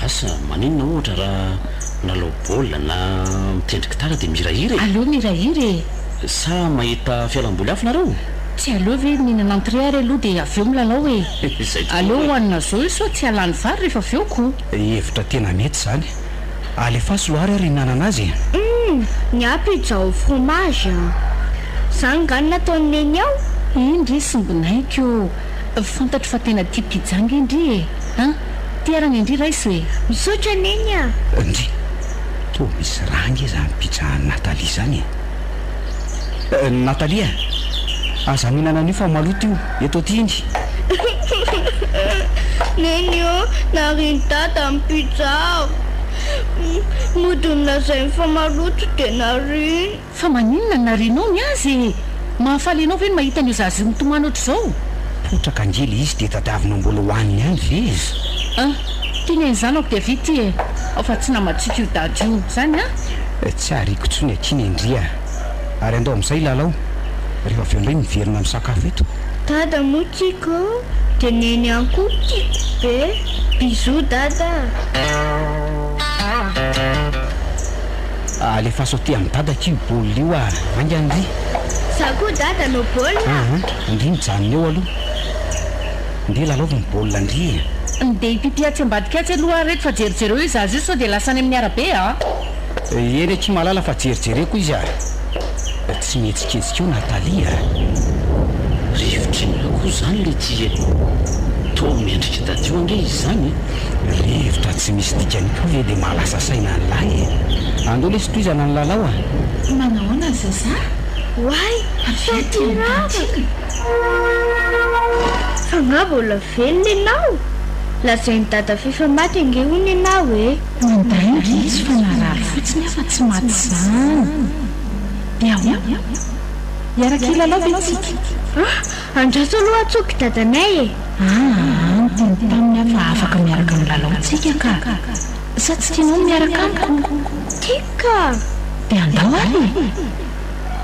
Asa, maninona ohatra raha milalao baolina na mitendry gitara dia mihirahira e? Aleo mihirahira e! Sa mahita fialam-boly hafa nareo? Tsy aleo ve mihinana entrée ary aloha dia avy eo milalao e! Izay tokoa Aleo e! hohanina zao io sao tsy hahalany vary rehefa avy eo ko! Hevitra tena mety izany. Alefaso loary ary hihinanana azy e! Humm, ny ahy pizza au fromage an! Zany nga no nataon'i Neny ao? Eny ry sombinaiko ô! Fantatro fa tena tia pizza ange ndry e! An! Ty ary anie ndry raiso e! Misaotra Neny a! Ndry! Toa misy raha ange izany pizza an'i Nathalie izany e! Nathalie a! Aza mihinana an'io fa maloto io, eto aty iny! Neny ô! Narian'i Dada ny pizza-ko! Mody nolazainy fa maloto dia nariany. Fa maninona no narianao ny azy e? Mahafaly anao ve ny mahita an'io zaza io mitomany ohatr'izao? Potraka ange le izy dia tadiavinao mbola hohaniny ihany ve e? An! Ty neny zanako dia avia ty e! Ao fa tsy namantsika io dada io, zany an? Tsy ariako intsony akia Nendry a! Ary andao amin'izay hilalao, rehefa avy eo indray miverina misakafo eto. Dada moa tiako dia neny ihany koa tiako be! Bisous dada a! Alefaso aty amin'i dada akia io baolina io ah! Haingana ndry! Za koa dada hanao baolina ah! Aa! Ndry mijanona eo aloha! Ndeha lalaovy ny baolina ndry e! Ndeha hipipi atsy ambadika atsy aloha aho reto fa jerijereo io zaza io sao dia lasa any amin'ny arabe a! Eny akia malala fa jerijereko izy a! Tsy mihetsiketsika eo Nathalie a! Rivotra inona koa izany le ty e? Toa mendrika tadio ange izy izany e! Rivotra tsy misy dikany koa ve dia mahalasa saina an'lahy e! Andao lesy tohizana ny lalao a! Manahoana Zaza? Oay! Avia aty amin'ny tantine. Fa nga mbola velona ianao? Lazain'i dada f'efa maty ange hono ianao e! Mandainga izy fa narary fotsiny aho fa tsy maty izany. Dia ahoana? Hiaraka hilalao ve tsika? Ah! Andraso aloha antsoiko dadanay e! Aa! Niteny taminy aho fa afaka miaraka milalao tsika ka! Sa tsy tianao ny miaraka amiko? Tiako ka! Dia andao ary e!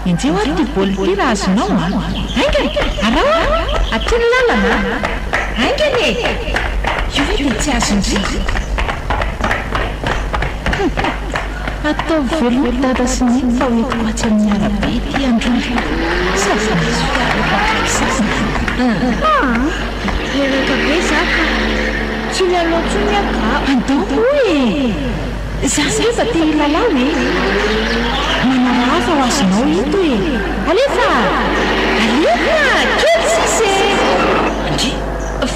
Enjeho ary ity baolina ity raha azonao a! Haingana! Araho a! Aty ny lalana a! Haingana e! Io ve dia tsy azon-dry? Hum! Ataovy veloma ry dada sy neny fa ho entiko atsy amin'ny arabe ity androany. Sady misy fiara efa akaiky sasany. Aa! Reraka be za ka! Tsy hilalao intsony aho ka! Andao moa e! Za nge mba te hilalao e! Manaraha fa ho azonao ito e! Alefa! Alefa! Kely sisa e! Ndry!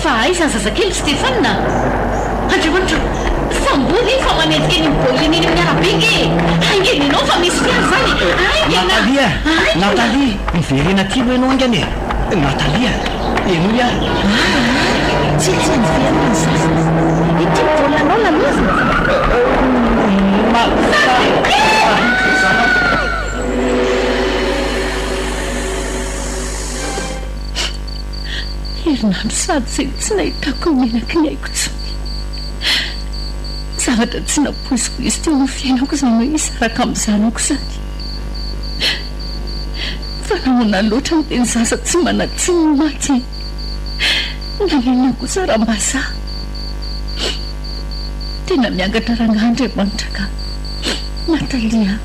Fa aiza ny zazakely Stéphane a? Andriamanitra o! Sambory iny fa manenjika an'iny baolina iny amin'ny arabe nge e! Haingana ianao fa misy fiara izany e! Haingana! Nathalie a! Haingana! Nathalie! Miverena aty aloha ianao haingana e! Nathalie a! Henoy aho. Aa! Tsy ilaina ny velona ny zaza. Ity ny baolina anao lalovina. Herinandro sady izay no tsy nahitako ny menaky ny aiko intsony. Zavatra tsy nampoiziko izy teo amin'ny fiainako izany hoe hisaraka amin'ny zanako izany. Fa nahoana loatra no dia ny zaza tsy manan-tsiny no maty e? Naninona kosa raha mba za? Tena miangatra rangahy Andriamanitra ka! Nathalie a!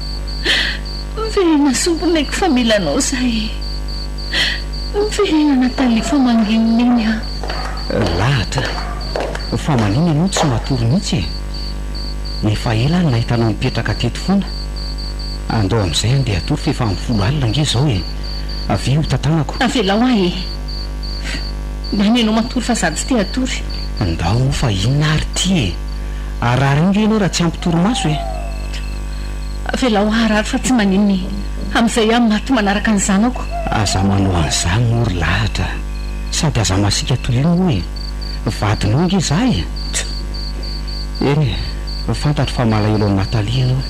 Miverena sombinaiko fa mila anao za e! Miverena Nathalie fa manginy neny a! Lahatra, fa maninona ianao tsy matory mihitsy e? Efa ela aho no nahita anao nipetraka teto foana. Andao amin'izay andeha hatory f'efa amin'ny folo alina ange izao e! Avia ho tantanako. Avelao ahy e! Ndana ianao matory fa za tsy te hatory. Ndao moa fa inona ary ity e! Harary ange ianao raha tsy ampy torimaso e! Avelao ahy harary fa tsy maninona e! Amin'izay aho maty manaraka ny zanako. Aza manao an'izany moa ry lahatra! Sady aza masiaka toy io moa e! Vadinao ange za e! Eny e, fantatro fa malahelo an'i Nathalie ianao.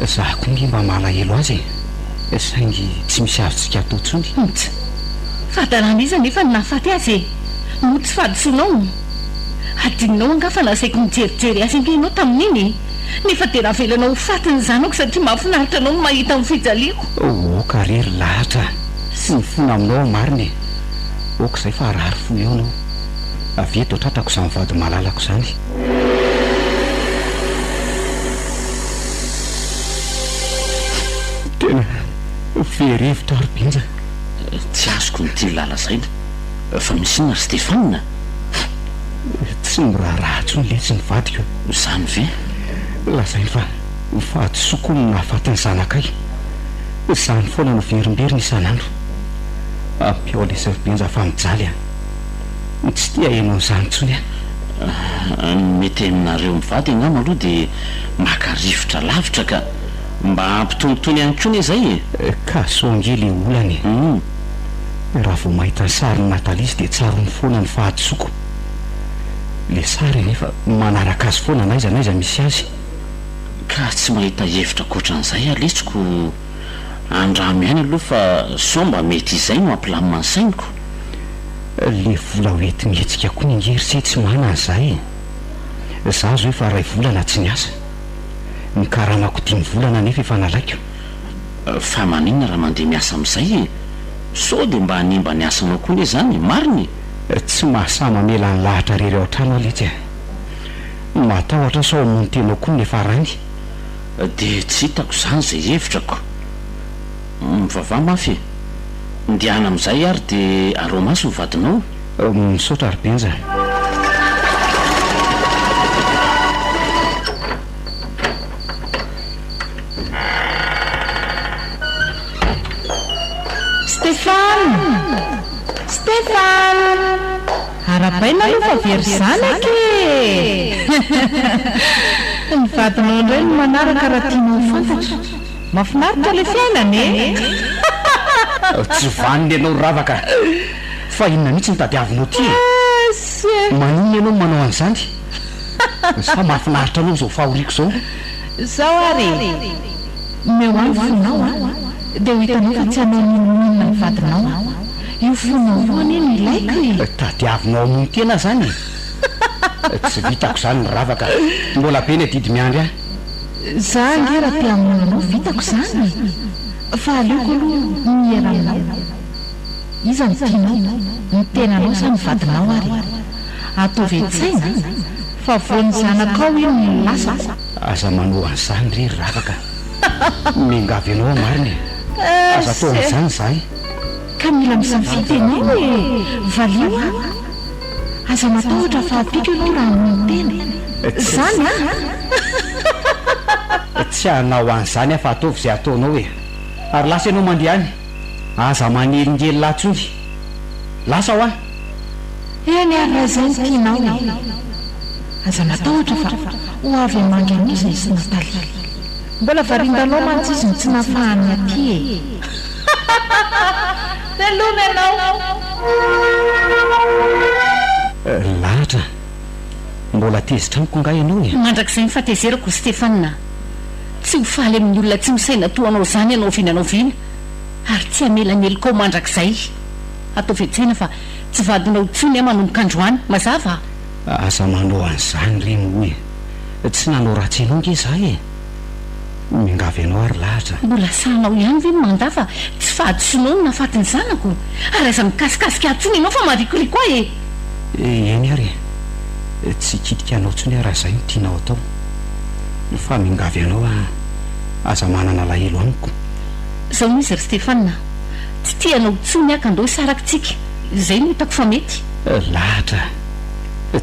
Za koa nge mba malahelo azy e, saingy tsy misy azontsika atao intsony. Mts. Fahadalana iza anefa no nahafaty azy e? Moa tsy fahadisoanao? Hadinonao angaha fa nasaiko nijerijery azy ange ianao tamin'iny e? Nefa dia navelanao ho faty ny zanako satria mahafinaritra anao ny mahita ny fijaliako. Oka re ry lahatra a! Tsy mifona aminao aho marina e! Oka izay fa harary fo eo anao. Avia eto tratrako izany vady malalako izany. Tena very hevitra aho ry Benja. Tsy azoko ny tian'i Lala lazaina. Fa misy inona ry Stéphane? Tsy miraharaha intsony letsy ny vadiko. Izany ve? Lazainy fa fahadisoako hono no nahafaty ny zanakay. Izany foana no averimberiny isan'andro. Ampio lesy ry Benja fa mijaly aho. Tsy tia haheno an'izany intsony aho. Ny mety aminareo mivady angamba aloha dia maka rivotra lavitra ka. Mba hampitonitony ihany koa anie izay e! Ka sao ange le olana e! Raha vao mahita ny sarin'i Nathalie izy dia tsaroany foana ny fahadisoako. Le sary anefa manaraka azy foana n'aiza n'aiza misy azy. Ka tsy mahita hevitra ankoatran'izay aho letsy ko andramo ihany aloha fa sao mba mety izay no hampilamina ny sainiko. Le vola ho enti-mihetsika koa ange ry se tsy manana za e! Za zao efa ray volana tsy niasa. Ny karamako dimy volana anefa efa nalaiko. Fa maninona raha mandeha miasa amin'izay e? Sao dia mba hanimba ny asanao koa anie izany e? Marina e! Tsy mahasahy mamela ny lahatra irery ao an-trano aho letsy a! Matahotra aho sao hamono tena ao koa ny niafarany. Dia tsy hitako izany izay hevitrako. Mivavaha mafy e! Ndehana amin'izay ary dia araho maso ny vadinao. Misaotra ry Benja. Stéphane! Arahabaina aloha fa very zanaka e! Ny vadinao indray no manaraka raha tianao ho fantatra. Mahafinaritra ilay fiainana e! Tsy vanona ianao ry Ravaka! Fa inona mihitsy no tadiavinao ity e? Maninona ianao no manao an'izany? Sa mahafinaritra anao izao fahoriako izao? Izao ary e! Omeo ahy ny fonao an! Dia ho hitanao fa tsy hanao n'inon'inona ny vadinao aho. Io fonao io anie no ilaiko e! Tadiavinao hamono tena aho izany e! Tsy vitako izany ry Ravaka! Mbola be ny adidy miandry ahy. Za ange raha te hamono anao vitako izany e! Fa aleoko aloha miera aminao. Iza no tianao, ny tenanao sa ny vadinao ary e? Ataovy an-tsaina fa vao ny zanakao iny no lasako. Aza manao an'izany re ry Ravaka a! Miangavy anao aho marina e! Aza atao an'izany izahay. Ka mila misafidy ianao e! Valio aho. Aza matahotra fa ampiako ianao raha hamono tena. Izany an! Tsy hanao an'izany aho fa ataovy izay ataonao e! Ary lasa ianao mandeha any. Aza manelingelina ahy tsony. Lasa hoa. Eny ary raha izay no tianao e. Aza matahotra fa ho avy hamangy anao izahay sy Nathalie. Mbola varian-dalao mantsy izy no tsy nahafahany aty e. Veloma ianao. Lahatra, mbola tezitra amiko angaha ianao e? Mandrakizay ny fahatezerako ry Stéphane a! Tsy ho faly amin'ny olona tsy misaina toa anao izany ianao oviana na oviana, ary tsy hamela ny helokao mandrakizay. Ataovy an-tsaina fa tsy vadinao intsony aho manomboka androany. Mazava? Aza manao an'izany re moa e! Tsy nanao ratsy anao nge za e! Miangavy anao aho ry lahatra. Mbola sahinao ihany ve ny mandà fa tsy fahadisoanao no nahafaty ny zanako? Ary aza mikasikasika ahy intsony ianao fa marikoriko ahy e! Eny ary e! Tsy hikitika anao intsony aho raha izay no tianao atao. Fa miangavy anao aho, aza manana alahelo amiko. Izao no izy ry Stéphane a! Tsy tia anao intsony aho ka ndao hisaraka tsika. Izay no hitako fa mety. Lahatra,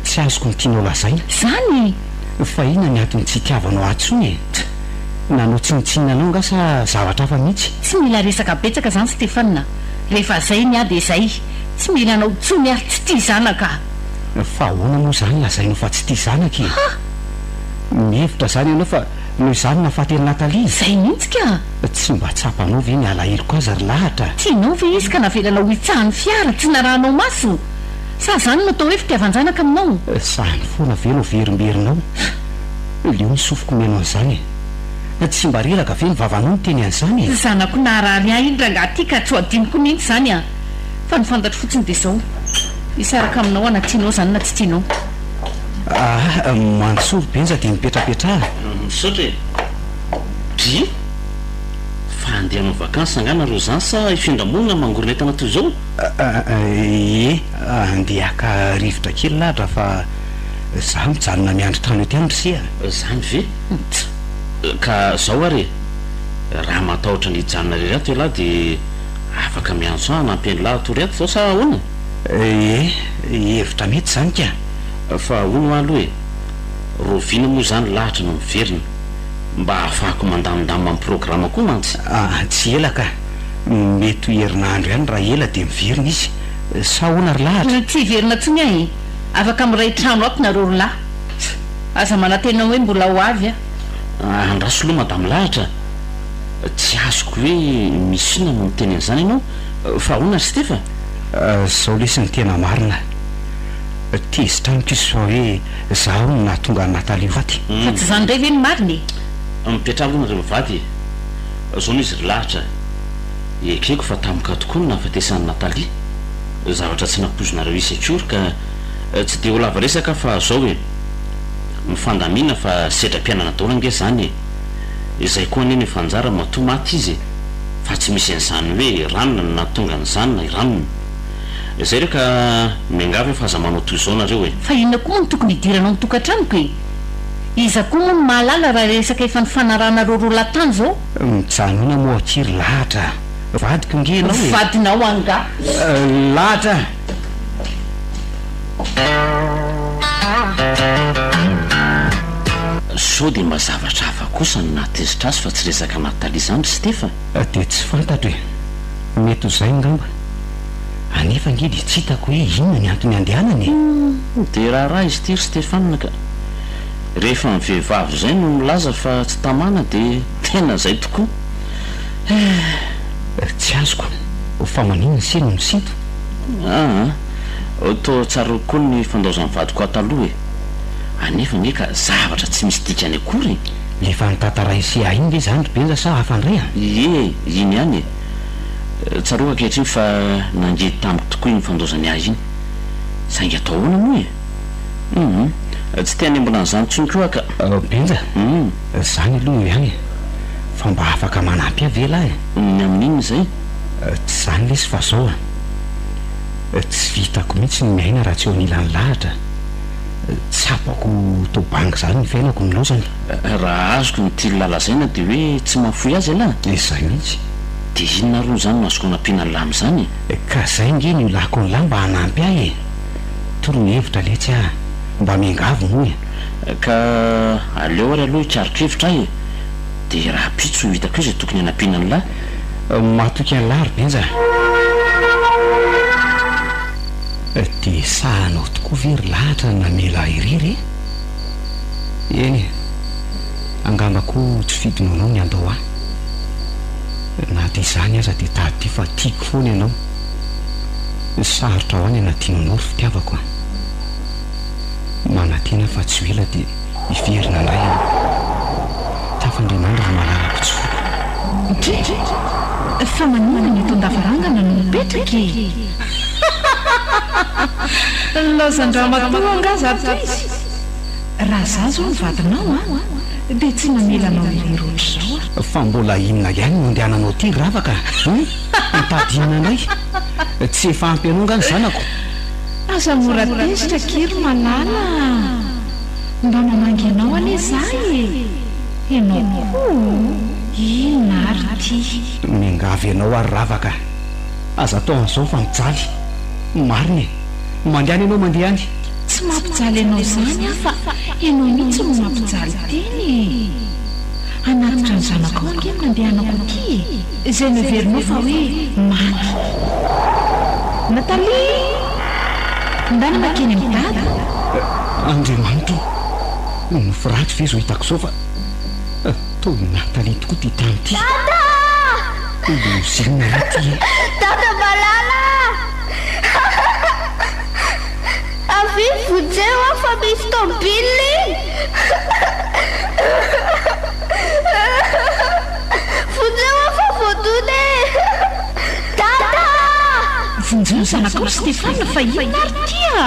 tsy azoko ny tianao lazaina. Izany e! Fa inona ny antony tsy itiavanao ahy intsony e? Nanao tsinontsinona anao angaha sa zavatra hafa mihitsy? Tsy mila resaka betsaka izany Stéphane a! Rehefa izay ny ahy dia izay. Tsy mila anao intsony ary tsy tia zanaka aho. Fa ahoana moa izany lazainao fa tsy tia zanaka e? Ha! Mihevitra izany ianao fa noho izaho no nahafaty an'i Nathalie? Izay mihitsy ka! Tsy mba tsapanao ve ny alaheloko azy ry Lahatra? Tianao ve izy ka navelanao hitsahan'ny fiara, tsy narahanao maso? Sa izany no atao hoe fitiavan-janaka aminao? Zany foana ve no averimberinao? Leo ny sofiko mihaino an'izany e! Tsy mba reraka ve ny vavanao miteny an'izany e? Zanako naharary ahy iny rangahy ity ka tsy ho adinoko mihitsy izany an! Fa ny fantatro fotsiny dia izao, hisaraka aminao aho na tianao izany na tsy tianao. Ah, Mansory Benja dia mipetrapetraha. Misaotra e! Dry! Fa handeha hanao vacances angaha nareo izany sa hifindra monina mangorona entana toy izao? Ie, handeha haka rivotra kely lahatra fa za mijanona miandry trano eto ihany ry se a! Izany ve? Ka zao ary e! Raha matahotra ny hijanona irery ato ialahy dia afaka miantso ahy hanampy an'lah hatory ato zao sa ahoana? Ie, hevitra mety izany ka! Fa hono hoa aloha e! Rahoviana moa izany lahatra no miverina? Mba hahafahako mandamindamina ny programa koa mantsy. Aa, tsy ela ka! Mety ho herinandro ihany raha ela dia miverina izy. Sa ahoana ry lahatra? Tsy hiverina intsony aho e! Afaka miray trano ato nareo ry lahy. Aza manantena hoe mbola ho avy aho. Andraso aloha madame lahatra a! Tsy azoko hoe misy inona no miteny an'izany ianao? Fa ahoana ry Stefa? Zao lesy ny tena marina. Tezitra amiko izy fa hoe zaho no nahatonga an'i Nathalie ho faty. Fa tsy izany indray ve no marina e? Mipetraha aloha nareo mivady e! Zao no izy ry lahatra a! Ekeko fa tampoka tokoa ny nahafatesan'i Nathalie. Zavatra tsy nampoizinareo hisy akory ka tsy dia ho lava resaka aho fa zao e! Mifandamina fa sedram-piainana daholo ange zany e! Izay koa anie no efa anjara matoa maty izy e! Fa tsy misy an'izany hoe i ranona no nahatonga an'izany na i ranona. Izay re ka miangavy aho fa aza manao toy izao nareo e! Fa inona koa moa no tokony hidiranao ny tokantranoko e? Iza koa moa no mahalala raha resaka efa nifanarahanareo roa lahy tany izao? Mijanona moa akia ry lahatra a! Vadiko nge ianao e! Vadinao angaha? Lahatra a! Sao dia mba zavatra hafa kosa no nahatezitra azy fa tsy resaka Nathalie izany ry Stefa? Dia tsy fantatro e! Mety ho izay angamba. Anefa ange dia tsy hitako hoe inona ny antony andehanany e! Humm, dia raharaha izy ity ry Stéphane ka. Rehefa ny vehivavy izay no milaza fa tsy tamana dia tena izay tokoa. Eh! Tsy azoko, fa maninona ise no misinto? Aa, toa tsaroako koa ny fandaozan'ny vadiko ahy taloha e! Anefa ange ka zavatra tsy misy dikany akory e! Le efa notantarain'i se ahy iny ve izany ry Benja sa hafa indray a? Ie, iny ihany e! Tsaroako ankehitriny fa nangidy tamiko tokoa iny fandaozany ahy iny. Saingy atao ahoana moa e? Hum, tsy te hanembona an'izany intsony koa aho ka. Benja, izany aloha eo ihany e! Fa mba afaka manampy ahy ve ialahy e? Ny amin'inona izay? Tsy izany lesy fa izao a! Tsy vitako mihitsy ny miaina raha tsy eo anilan'i Lahatra. Tsapako ho toa banga izany ny fiainako nilaozany. Raha azoko ny tian'lah lazaina dia hoe tsy mahafoy azy ialahy? Izay mihitsy. Dia inona ary hono izany no azoko anampiana an'lah amin'izany e? Ka izay nge no ilako an'lah mba hanampy ahy e! Toroy hevitra letsy ah! Mba miangavy moa e! Ka aleo ary aloha hikaroka hevitra aho e! Dia rahampitso ho hitako eo izay tokony hanampiana an'lah. Matoky an'lah ry Benja a! Dia sahanao tokoa ve ry lahatra ny namela ahy irery e? Eny e, angamba koa tsy fidinao ny handao ahy. Na dia izany aza dia tadidio fa tiako foana ianao. Sarotra ho ahy ny hanadino anao ry fitiavako a! Manantena aho fa tsy ho ela dia hiverina indray ianao. Tafandriamandry ry malalako tsy foiko. Dry! Fa maninona ny eto an-davarangana no mipetraka e? Laozan-dramatoa angaha zato izy? Raha za zao no vadinao an, dia tsy namela anao irery ohatr'izao aho. Fa mbola inona ihany no andehananao aty ry ravaka a? Mitady inona indray? Tsy efa ampy anao angaha ny zanako? Aza mora tezitra akia ry malala a! Mba mamangy anao anie za e! Ianao koa o! Inona ary ity? Miangavy anao aho ry ravaka a! Aza atao an'izao fa mijaly. Marina e! Mandehana ianao mandeha any. Tsy mampijaly anao izany aho fa ianao mihitsy no mampijaly tena e! Hanatitra ny zanakao ange no nandehanako aty e! Izay noheverinao fa hoe maty. Nathalie! Ndana makeny amin'i Dada. Andriamanitra o! Nofy ratsy ve izao hitako izao fa toa i Nathalie tokoa ity tany ity. Dada! Lozinina re ity e! Dada malala a! Avia vonjeo aho fa misy tômôbila iny! Vonjeo aho fa voadona e! Dada a! Vonjeo ny zanakao ry Stéphane fa inona ary ity a!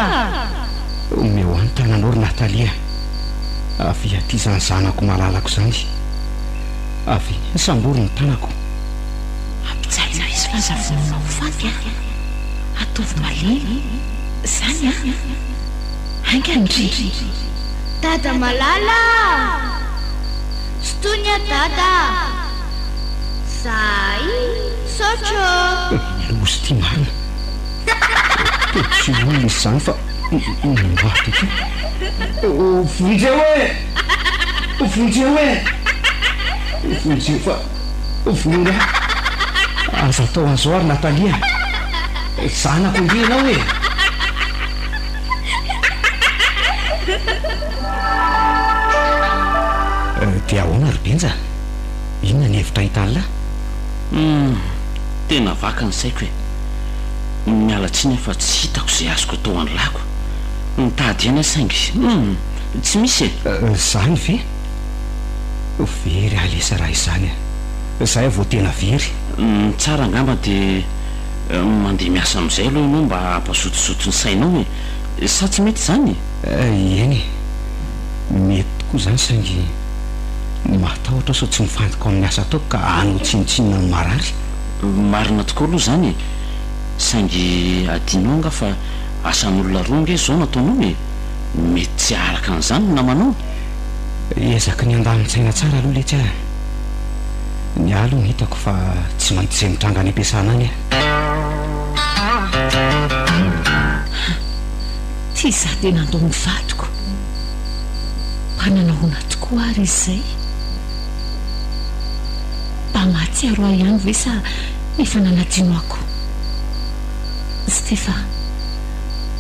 Omeo ahy ny tananao ry Nathalie a! Avia aty izany zanako malalako izany. Avia, sambory ny tanako. Ampijalina izy fa aza vonoina ho faty a! Ataovy malemy zany a! Haingana ndry! Dada malala a! Sintonia a dada a! Zay! Misaotra ô! Loza ity marina! Toa tsy olona izy izany fa maty ity! Vonjeo e! Vonjeo e! Vonjeo fa vonoina aho! Aza atao an'izao ary Nathalie a! Zanako ange ianao e! Dia ahoana ry Benja? Inona ny hevitra hitan'lah? Humm, tena vaka ny saiko e! Miala tsiny aho fa tsy hitako izay azoko atao an'lako. Nitady ihany aho saingy humm, tsy misy e! Izany ve? Very aho lesa raha izany a! Izay aho vao tena very. Ny tsara angamba dia mandeha miasa amin'izay aloha ianao mba hampazotozoto ny sainao e! Sa tsy mety izany? Eny e! Mety tokoa izany saingy matahotra aho sao tsy mifantoka amin'ny asa ataoko ka hanao tsinontsinona ny marary. Marina tokoa aloha izany e! Saingy adinonao angaha fa asan'olona roa ange izao no ataonao e! Mety tsy haharaka an'izany ny namanao. Ezaky ny handamin-tsaina tsara aloha letsy aho. Ny ahy aloha no hitako fa tsy maintsy izay mitranga any am-piasana any aho. Ty izaho dia nandao ny vadiko. Mba nanahoana tokoa ary izy izay? Mba mahatsiaro ahy ihany ve sa efa nanadino ahy koa? Stefa,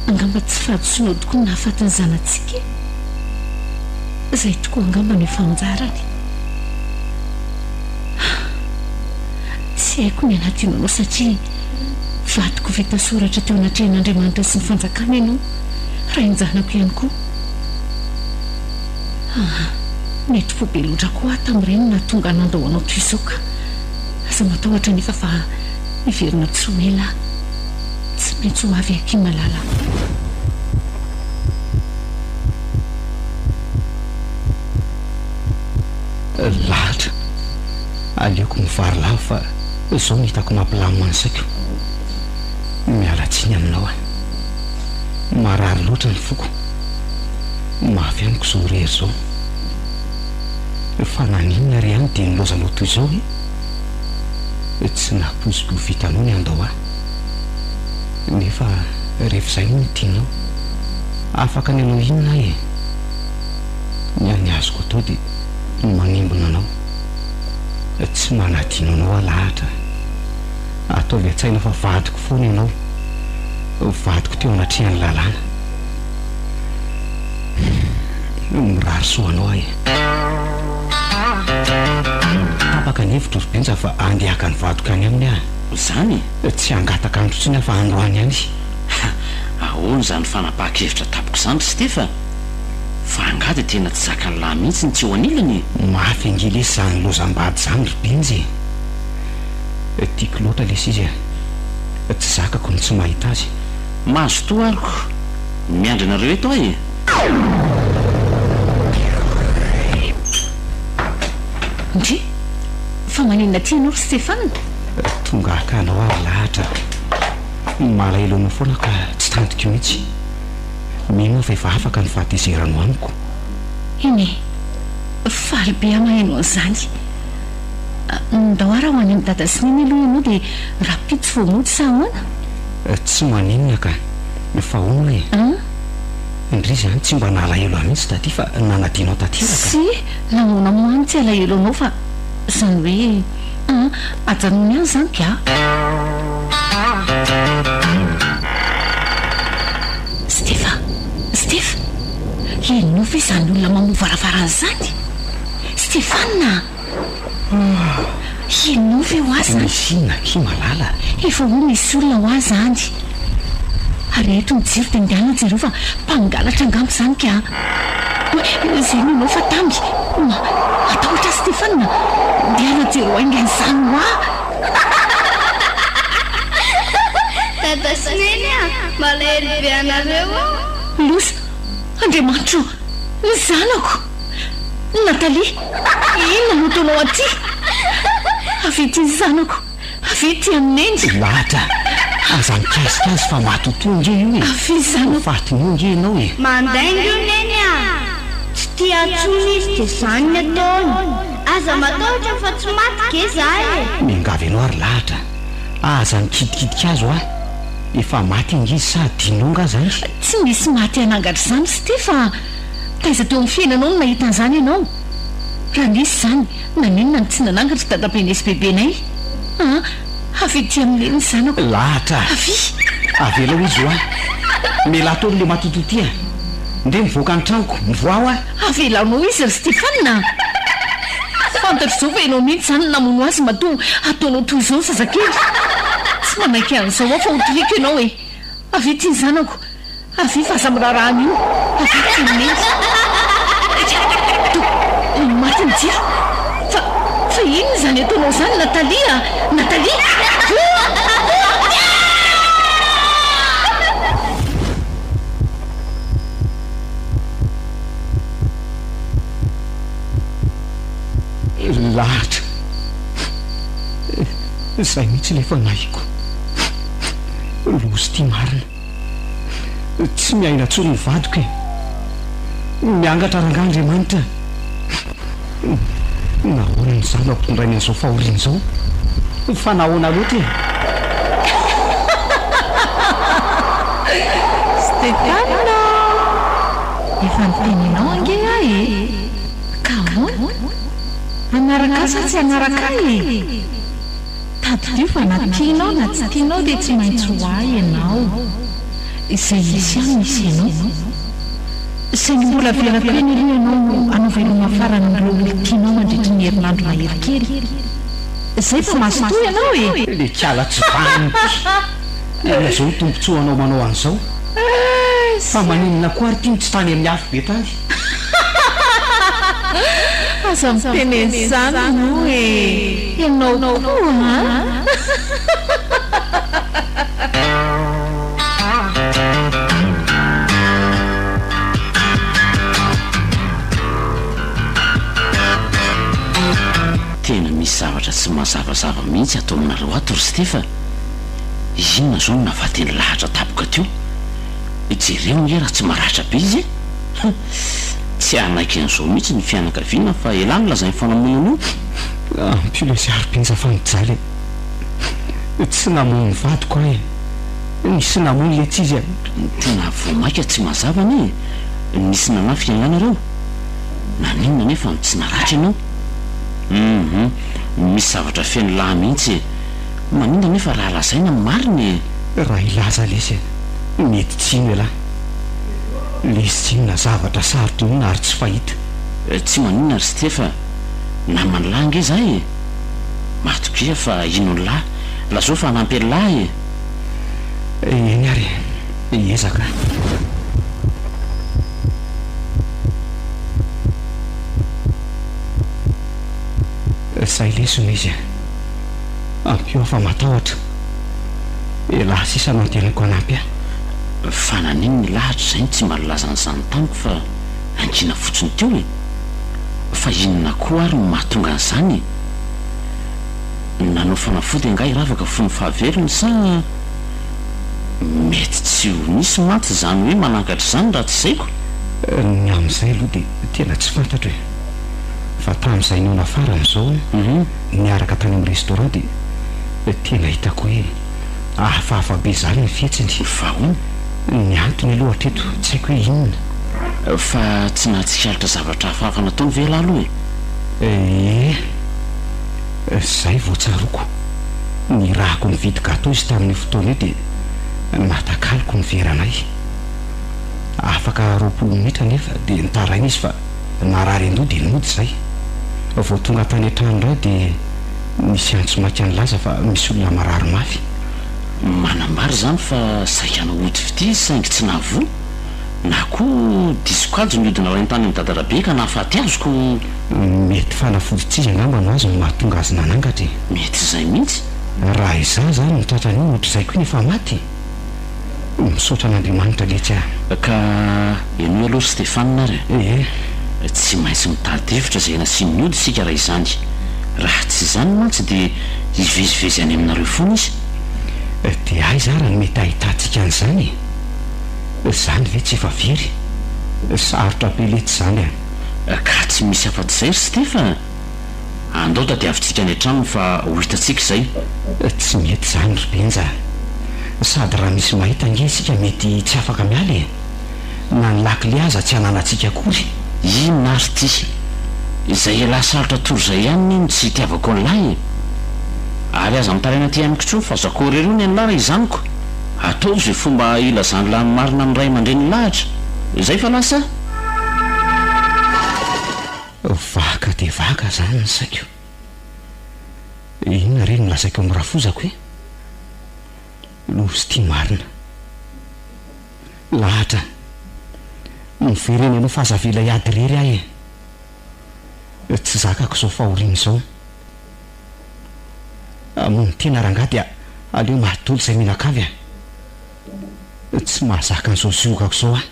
angamba tsy fahadisoanao tokoa ny nahafaty ny zanatsika e! Izay tokoa angamba no efa anjarany. Tsy haiko ny hanadino anao satria vadiko vita soratra teo anatrehan'Andriamanitra sy ny fanjakana ianao, rain-janako ihany koa. Ah, nety fo be loatra koa aho tamin'ireny nahatonga nandao anao toy izao ka. Aza matahotra anefa fa hiverina tsy ho ela aho. Tsy maintsy ho avy aky Malala. Lahatra. Aleoko mivary lava fa izao no hitako mampilamina ny saiko. Miala tsiny aminao aho. Marary loatra ny foko. Mafy amiko izao irery izao. Fa naninona re ihany dia nilaozanao toy izao e? Tsy nampoiziko ho vitanao ny handao ahy. Nefa rehefa izay moa no tianao, afaka ny hanao inona aho e? Ny hany azoko atao dia ny manimbina anao. Tsy manadino anao aho lahatra. Ataovy an-tsaina fa vadiko foana ianao. Vadiko teo anatrehan'ny lalàna. Mirary soa anao aho e. Tapaka ny hevitro ry Benja fa andeha haka ny vadiko any aminy aho. Izany e? Tsy hangataka andro intsony aho fa androany ihany. Ha! Ahoana izany fanapahan-kevitra tampoka izany ry Stefa? Fa angaha dia tena tsy zakan'ny lahy mihitsy ny tsy eo anilany e? Mafy ange lesy izany lozam-bady izany ry Benja e! Tiako loatra lesy izy e! Tsy zakako ny tsy mahita azy. Mazotoa ary ko! Miandry anareo eto aho e! Ndry! Fa maninona aty ianao ry Stéphane? Tonga haka anao aho ry Lahatra a! Malahelo anao foana aho ka tsy tantiko mihitsy. Mino aho fa efa afaka ny fahatezeranao amiko. Eny e! Faly be aho maheno an'izany. Ndao ary ho any amin'i Dada sy Neny aloha ianao dia rahampitso vao mody sa ahoana? Tsy maninona ka. Fa hono e. Ndry izany tsy mba nalahelo ahy mihitsy taty fa nanadino ahy tanteraka. Tsia, nahoana moa aho no tsy halahelo anao fa izany hoe an, ajanony any izany ka. Stefa, Stefa, henonao ve izany olona mamoha varavarana izany? Stefana a! Henonao ve hoa izany? Misy inona akia malala? Efa hoy misy olona hoa izany. Areheto ny jiro dia ndana jereo fa mpangalatra angamba izany ka. Izay no enao fa tamy. Ma, matahotra aho Stefana. Ndehana jereo haingana izany hoa. Dada sy Neny a! Malahelo be anareo aho. Loza! Andriamanitro ô! Ny zanako! Nathalie, inona no ataonao aty? Avia ity ny zanako, avia ity amin'i Neny. Lahatra, aza mikasika azy fa matotoa ange io e! Avia zanako. Ho fatin'io ange ianao e! Mandainga io Neny a! Tsy tia intsony izy dia izany ny ataony. Aza matahotra fa tsy maty ge za e! Miangavy anao ary Lahatra, aza mikidikidiky azy hoa! Efa maty ange izy sa adinonao nga zany? Tsy misy maty hanangatra izany Steph a! Taiza teo amin'ny fiainanao no nahita an'izany ianao? Raha nisy izany, naninona no tsy nanangatra i dadabenay sy bebenay? Aa! Avy aty amin'i Neny ny zanako. Lahatra! Avia! Avelao izy hoa! Mialà teo amin'ilay matotoa ity a! Ndeha mivoaka ny tranoko, mivoaha hoa! Avelanao izy ry Stephen a! Fantatro izao fa ianao mihitsy izany no namono azy matoa ataonao toy izao ny zazakely. Tsy manaiky an'izao aho fa ho toriako ianao e! Avia ity ny zanako! Avia fa aza miraharaha an'io! Avia ity ny neny! Toa maty ny jiro! Fa, fa inona izany ataonao izany Nathalie a! Nathalie! Lahatra. Izay mihitsy ilay fanahiko. Loza ity marina. Tsy miaina intsony ny vadiko e. Miangatra rangahy Andriamanitra. Nahoana no izaho no ampitondrainy an'izao fahoriana izao? Fa nahoana loatra e? Stéphane a! Efa niteny anao ange aho e! Ka ahoana? Hanaraka ahy sa tsy hanaraka ahy e? Tadidio fa na tianao na tsy tianao dia tsy maintsy ho ahy ianao. Izay hisy ahy misy ianao. Saingy mbola avelako eny aloha ianao hanao veloma farany amin'ireo olon-tianao mandritry ny herinandro mahery kely. Izay fa mazotoa ianao e! Le kala tsy vanona ity. Inona izao ny tombotsoanao manao an'izao? Fa maninona koa ary ity no tsy tany amin'ny afo be tany? Aza miteny an'izany moa e! Ianao koa an! Tena misy zavatra tsy mazavazava mihitsy ato aminareo ato ry Steph a! Inona izao no nahafaty an'i Lahatra tampoka teo? Jereo ange raha tsy maratra be izy e! Hum! Tsy hanaiky an'izao mihitsy ny fianakaviana fa elah no lazainy fa namono an'io. Ampio ilay zary-benja fa mijaly e! Tsy namono ny vadiko aho e! Nisy namono ilay tsy izy e! Tena vao maika tsy mazava anie e! Nisy nanafika angaha nareo? Naninona anefa no tsy naratra ianao? Hum! Misy zavatra feno lahy mihitsy e! Maninona anefa raha lazaina ny marina e? Raha hilaza lesy e! Mety tsy hino ialahy. Lesy tsy inona zavatra sarotra inona ary tsy fahita. Tsy maninona ry Steph a! Naman'lah ange za e! Matokia fa hino an'lah, lazao fa hanampy an'lah e! Eny ary e! Hiezaka aho. Zay lesy no izy a! Ampio aho fa matahotra. Elah sisa no antenaiko hanampy ahy. Fa naninona elah hatrizay no tsy mba nilaza an'izany tamiko fa nangina fotsiny teo e? Fa inona koa ary no mahatonga an'izany e? Nanao fanafody angaha i Ravaka fony fahavelony sa mety tsy ho nisy mantsy izany hoe manankatra izany raha tsy zaiko? Ny amin'izay aloha dia tena tsy fantatro e! Fa tamin'izay nihaona farany izao niaraka tany amin'ny restaurant dia tena hitako hoe hafahafa be izany ny fihetsiny. Fa ahoana? Ny antony aloha hatreto tsy haiko hoe inona. Fa tsy nahatsikaritra zavatra hafahafa nataony ve ialahy aloha e? Ie, izay vao tsaroako. Nirahako nividy gateau izy tamin'io fotoana io dia natakaloko ny veranay. Afaka 20 minitra anefa dia nitaraina izy fa Narary an-doha dia nody izay. Vao tonga tany an-trano indray dia nisy antso maika nilaza fa misy olona marary mafy. Manambara izany fa saika hanao ody fitia izy saingy tsy nahavoa, na koa diso kajy ny ody nalainy tany amin'i Dadarabe ka nahafaty azy ko. Mety fanafody tsy izy angamba no azo no mahatonga azy nanangatra e. Mety izay mihitsy. Raha izaho izany no tratran'io ohatr'izay koa nefa maty e. Misaotra an'Andriamanitra letsy ah. Ka henoy aloha ry Stéphane ary e. Ee. Tsy maintsy mitady hevitra izay nasiany ody isika raha izany. Raha tsy izany mantsy dia hivezivezy any aminareo foana izy. Dia aiza ary no mety ahitantsika an'izany e? Izany ve tsy efa very? Sarotra be letsy izany an. Ka tsy misy afa-tsy izay ry Steph a! Andao tadiavintsika any an-tranony fa ho hitantsika izay. Tsy mety izany ry Benja a! Sady raha misy mahita ange isika mety tsy afaka miala e! Na ny lakile aza tsy ananantsika akory. Inona ary ity? Izay elah sarotra tory izay ihany anie no tsy itiavako an'lah e! Ary aza mitaraina aty amiko intsony fa zakao irery hono ian'lah raha izany ko! Ataovy izay fomba hilazan'lah ny marina amin'ny ray aman-drenin'i Lahatra! Izay fa lasa! Vaka dia vaka zany ny saiko. Inona re no lazaiko amin'ny rafozako e? Loza ity marina. Lahatra, miverena ianao fa aza avela hiady irery aho e. Tsy zakako izao fahoriana izao. Hamono tena rangahy dia aleo maty daholo izay mianakavy a. Tsy mahazaka an'izao ziogako izao aho.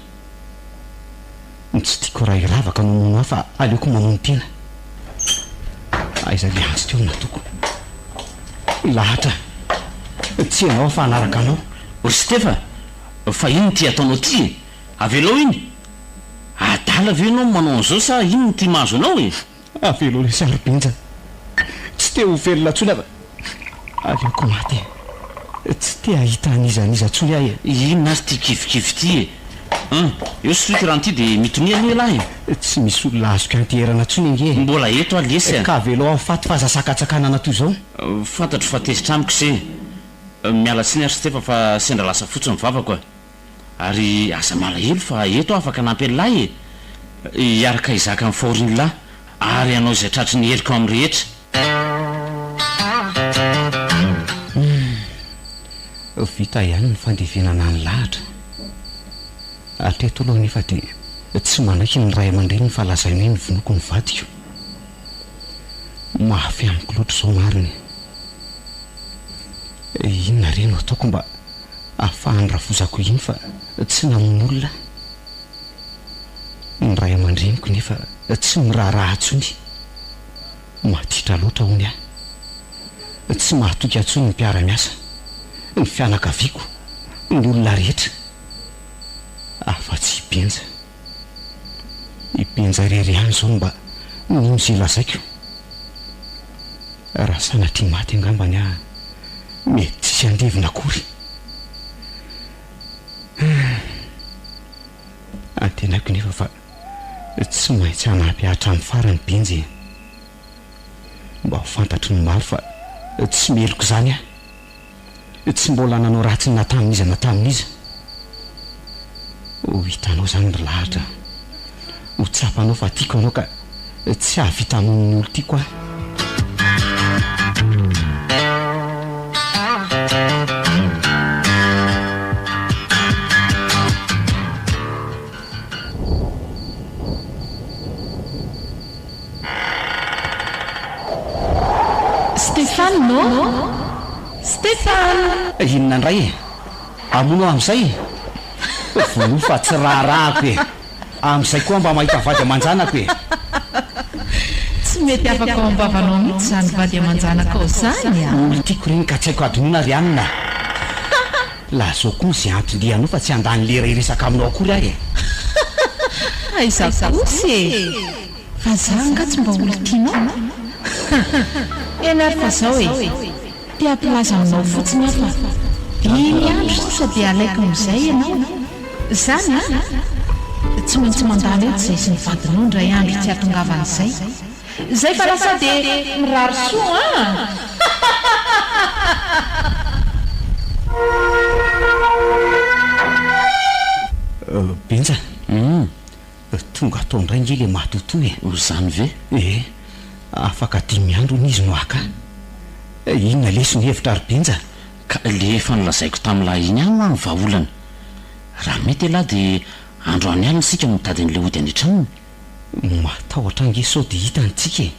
Ny tsy tiako raha hiravaka no hamono ahy fa aleoko mamono tena. Aiza le antsy teo nataoko. Lahatra. Tsy ianao aho fa hanaraka anao. Ry Steph a! Fa inona ity ataonao ity e? Avelao iny! Adala ve ianao no manao an'izao sa inona ity mahazo anao e? Avelao ilay saro-benja. Tsy te ho velona intsony aho fa aleoko maty e. Tsy te hahita an'iza n'iza intsony aho e. Inona ary ity kivikivy ity e? An! Eo sotroiko rano ity dia mitonia aloha ialahy e! Tsy misy olona azoko ianteherana intsony ange e! Mbola eto aho lesy a! Ka avelao aho faty fa aza sakatsakanana toy izao. Fantatro fa tezitra amiko se. Miala tsiny ary Stefa fa sendra lasa fotsiny ny vavako a! Ary aza malahelo fa eto aho afaka hanampy an'lah e! Hiaraka hizaka ny fahorian'lah ary hanao izay tratry ny heriko amin'ny rehetra. Humm! Vita ihany ny fandevenana ny lahatra. Hatreto aloha anefa dia tsy manaiky ny ray aman-dreniny fa lazainy hoe novonoiko ny vadiko. Mafy amiko loatra izao marina e. Inona re no ataoko mba ahafahan'ny rafozako hino fa tsy namono olona aho? Ny ray aman-dreniko nefa tsy miraharaha intsony. Maditra loatra hono aho. Tsy mahatoky ahy intsony ny mpiara-miasa, ny fianakaviako, ny olona rehetra. Afa-tsy i Benja. I Benja irery ihany izao no mba mino izay lazaiko. Raha sanatria maty angambany aho, mety tsisy handevina akory. Antenaiko nefa fa tsy maintsy hanampy ahy hatramin'ny farany Benja e! Mba ho fantatry ny maro fa tsy meloka izany aho. Tsy mbola nanao ratsy na tamin'iza na tamin'iza. Ho hitanao izany ry Lahatra a! Ho tsapanao fa tiako ianao ka tsy hahavita hamono ny olon-tiako aho. Stéphane ô! Stéphane! Inona indray e? Hamono aho amin'izay e? Vonoa fa tsy raharahako e! Amin'izay koa mba mahita vady aman-janako e! Tsy mety afaka ao am-bavanao mihitsy izany vady aman-janakao izany a! Olon-tiako ireny ka tsy haiko hadinoina ry anona a! Lazao koa izay anton-dianao fa tsy handany lera hiresaka aminao akory aho e! Aiza kosa e! Fa za angaha tsy mba olon-tianao? Eny ary fa zao e! Te hampilaza aminao fotsiny aho fa dimy andro sisa dia alaiko amin'izay ianao. Zany an! Tsy maintsy mandalo eto izay sy ny vadinao indray andro tsy hahatongavan'izay. Zay fa lasa dia mirary soa an! Benja, tonga tao indray nge le matotoa e! O zany ve? Ee, afaka dimy andro hono izy no haka ahy. Inona lesy ny hevitra ry Benja? Ka le efa nolazaiko tamin'lah iny ihany hoa ny vahaolana. Raha mety elah dia androany alina isika no mitady an'le ody any an-tranony. Matahotra ange sao dia hitany tsika e!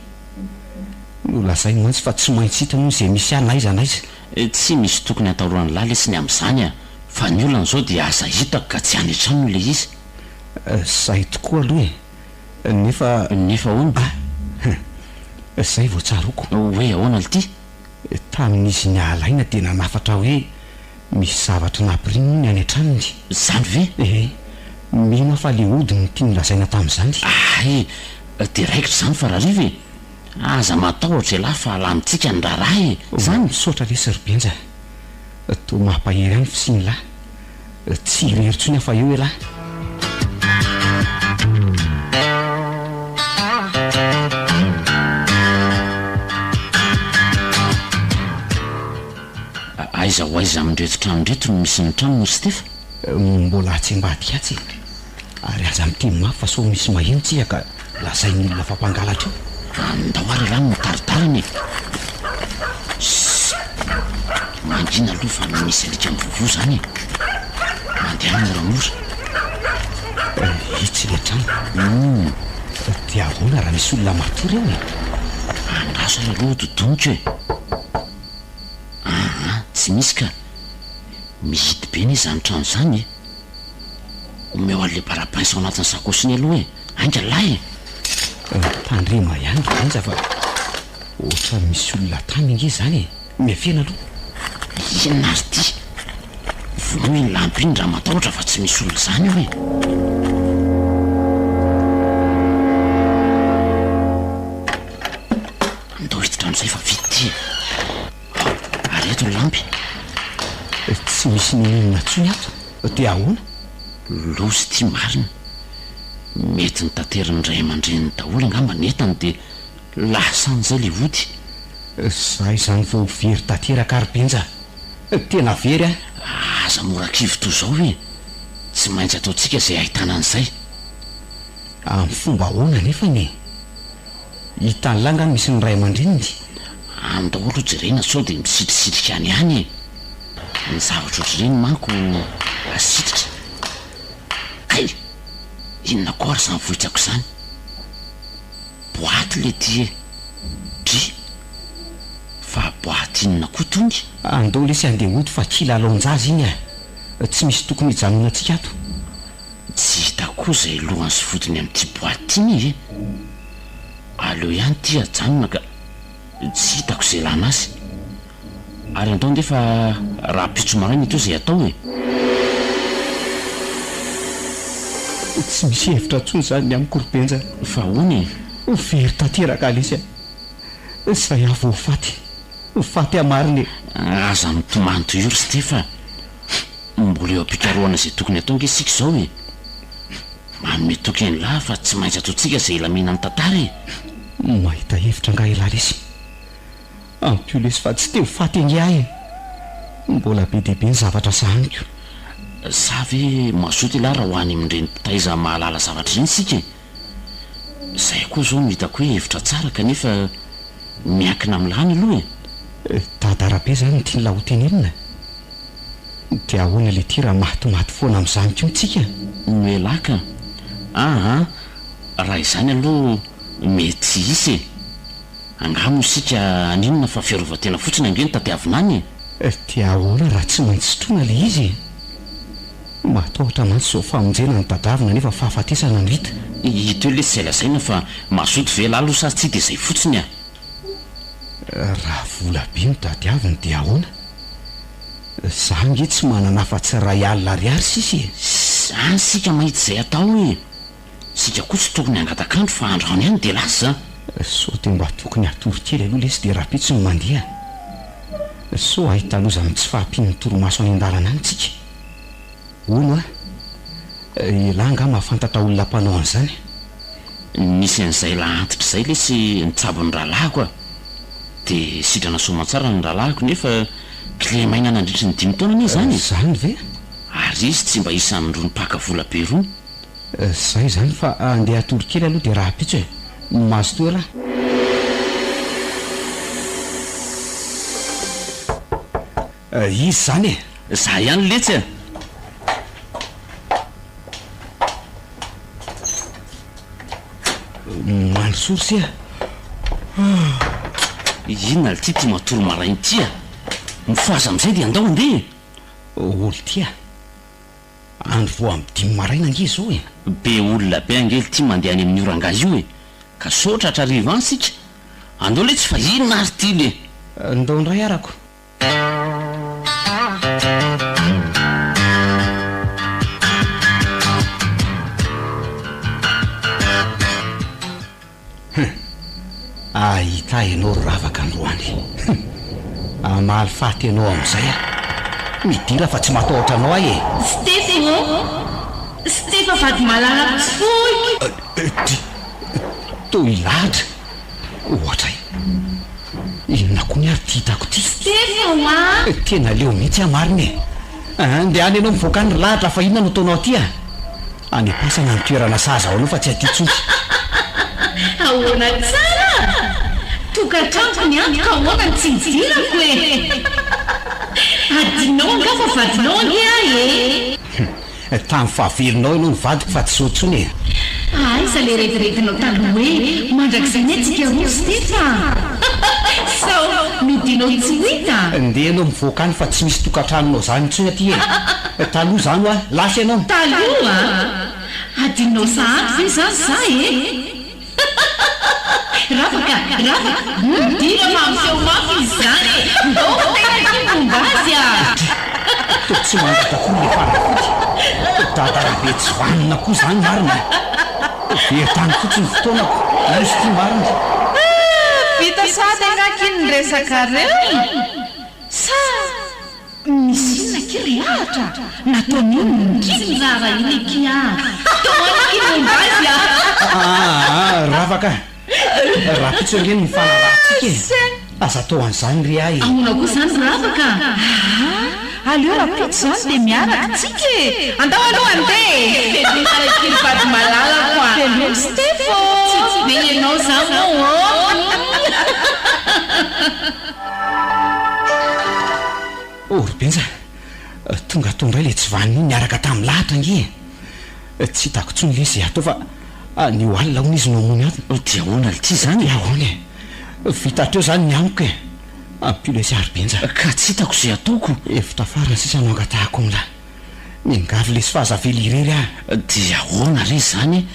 Nolazainy mantsy fa tsy maintsy hitany hono izay misy ahy na aiza na aiza. Tsy misy tokony hatahoran'lah lesy ny amin'izany a! Fa ny olana izao dia aza hitako ka tsy any an-tranony le izy. Zay tokoa aloha e! Nefa. Nefa ahoana? Ah! Zay vao tsaroako. Hoe ahoana lty? Tamin'izy niala aina dia nanafatra hoe misy zavatra nampiriminy hono any an-tranony. Izany ve? Ee. Mino aho fa le ody no tiany lazaina tamin'izany. Hay! Dia raikitra izany fa Rariva e! Aza matahotra ialahy fa alamintsika ny raharaha e! Izany? Misaotra lesy ry Benja. Toa mampahery ahy ny fisian'lah. Tsy irery intsony aho fa eo ialahy. Aiza ho aiza amin'ireto trano ireto no misy ny tranony ry Stefa? Mbola atsy ambadika atsy e! Ary aza miteny mafy fa sao misy maheno tsika ka lazain'ny olona fa mpangalatra eo. Andao ary ialahy no mitari-dalana e! Sss! Mangina aloha fa misy alika mivovoa izany e! Mandehana moramora. Itsy ilay trano. Humm! Dia ahoana raha misy olona matory ao e? Andraso ary aloha dodoniko e! Aa! Tsy misy ka! Mihidy be anie izany trano izany e! Omeo an'ilay barabinsa ao anatin'ny sakaosiny aloha e! Ainga lahy e! Tandrema ihany ry Benja fa ohatran'ny misy olona tany ange izany e! Miafena aloha. Inona ary ity? Vonoy iny lampy iny raha matahotra fa tsy misy olona izany eo e! Andao hiditra amin'izay fa vita ity e! Ao, areto ny lampy. Tsy misy n'inon'inona intsony ato, dia ahoana? Loza ity marina. Mety notaterin'ny ray aman-dreniny daholo angamba ny entany dia lasa any izay ilay ody. Za izany vao very tanteraka ary Benja. Tena very an! Aza mora kivy toy izao e! Tsy maintsy ataontsika izay ahitana an'izay. Amin'ny fomba ahoana anefany e? Hitan'lah angaha misy ny ray aman-dreniny? Andao aloha jerena sao dia misitrisitrika any ihany e! Ny zavatra ohatr'ireny manko asitrika. Kay! Inona koa ary izany vohitsako izany? Boaty le ty e! Dry! Fa boaty inona koa tony? Andao lesy andeha hody fa kilalaon-jaza iny a! Tsy misy tokony hijanonantsika ato. Tsy hita koa izay lohany sy vodiny amin'ity boaty iny e! Aleo ihany ity ajanona ka! Tsy hitako izay ilana azy. Ary andao ndeha fa rahampitso maraina ito izay atao e! Tsy misy hevitra intsony izany ny amiko ry Benja. Fa ahoana e? Very tanteraka lesy a! Izay aho vao ho faty. Ho faty aho marina e! Aza mitomany toy io ry Steph a! Mbola eo am-pikarohana izay tokony atao ange isika izao e! Manome toky an'lah fa tsy maintsy ataontsika izay hilaminan'ny tantara e! Mahita hevitra angaha elah lesy? Ampio lesy fa tsy te ho faty ange aho e! Mbola be dia be ny zavatra sahaniko. Sa ve mazoto elah raha ho any amin'ireny mpitaiza mahalala zavatra ireny isika e? Izay koa izao no hitako hoe hevitra tsara kanefa miankina amin'ny lany aloha e! Dada Rabe izany no tian'lah ho tenenina? Dia ahoana letia raha matimaty foana amin'izany koa tsika? Noelah ka! Aa raha izany aloha mety tsy hisy e! Angaha moa isika haninona fa fiarovan-tena fotsiny ange no tadiavina any e! Dia ahoana raha tsy maintsy sotroina ilay izy e? Matahotra mantsy izao famonjena no tadiavina nefa fahafatesana no hita. Ito eo lesy izay lazaina fa mazoto ve lah aloha sa tsia dia izay fotsiny a! Raha vola be no tadiaviny dia ahoana? Za ange tsy manana afa-tsy iray alina ariary sisa e! Any isika mahita izay atao e! Isika koa tsy tokony hangatak'andro fa androany ihany dia lasa. Sao dia mba tokony hatory kely aloha lesy dia rahampitso no mandeha. Sao hahita loza amin'ny tsy fahampian'ny torimaso any an-dalana any tsika. Hono a! Elah angaha mahafantatra olona mpanao an'izany? Nisy an'izay lahy antitra izay lesy nitsabo ny rahalahiko a! Dia sitrana soamantsara ny rahalahiko nefa kilemaina nandritry ny dimy taona anie izany e! Izany ve? Ary izy tsy mba isan'irony mpaka vola be irony. Zay izany fa andeha hatory kely aloha dia rahampitso e! Mazotoa elah! Iza izany e? Za ihany letsy e! Mandrosoa ry se a! Inona lty ty matory maraina ity a! Mifohaza amin'izay dia andao handeha e! Olo ty a! Andro vao amin'ny dimy maraina ange izao e! Be olona be ange lty mandeha any amin'io rangahy io e! Ka sao tratra hariva any isika! Andao letsy fa inona ary ty le! Ndao indray arako! Hum! Ahita ahy ianao ry ravaka androany. Hum! Hamaly faty anao amin'izay aho. Midira fa tsy matahotra anao aho e! Steph ô! Steph vady malalako tsy foiko! Ty! Toa hilahatra. Ohatra e! Inona koa ny ary ity hitako ity? Steph oa! Tena leo mihitsy aho marina e! Ndehana ianao mivoaka any ry lahatra fa inona no ataonao aty a? Any am-pasana ny toerana sahaza ho anao fa tsy aty intsony. Ahoana tsara? Tokantranoko ny ato ka ahoana no tsy hidirako e? Adinonao angaha fa vadinao ange aho e? Tamin'ny fahavelonao ianao no vadiko fa tsy izao intsony e! Aiza le rediredinao taloha hoe mandrakizay anie tsika roa Steph a! Sao nodinao tsy ho hita? Ndeha ianao mivoaka any fa tsy misy tokantranonao izany intsony aty e! Taloha izany hoa, lasa ianao. Taloha? Adinonao sahady ve izany za e? Ravaka, Ravaka, midira fa miseho mafy izy izany e! Ndao fa tena tia ny momba azy a! Toa tsy mangatra akory ilay fanafody. Dada Rabe tsy vanona koa izany marina e! Very tany fotsiny ny fotoanako, loza ity marina. Vita sahady angaha akia ny resakareo? Sa. Misy inona akia ry lahatra? Nataony inona ndry? Tsy miraharaha iny akia a! Tao any akia ny momba azy a! Aa ravaka a! Rahampitso ange no hifanarahantsika e! Aza atao an'izany ry ahy e! Ahoana koa izany ry ravaka a? Aa! Aleo rahampitso izany dia miaraka tsika e! Andao aloha handeha e! Veloma akia ry vady malalako a! Veloma Steph ô! Tsy tsy be ianao za moa ô! Oh ry Benja, tonga tao indray ilay tsy vanona iny niaraka tamin'i Lahatra ange e! Tsy hitako intsony lesy izay hatao fa anio alina hono izy no hamono ahy. Dia ahoana lty izany e? Dia ahoana e? Vita hatreo izany ny amiko e! Ampio lesy aho ry Benja. Ka tsy hitako izay hataoko. Hevitra farany sisa no angatahako amin'lah. Miangavy lesy fa aza avela irery aho. Dia ahoana re izany e?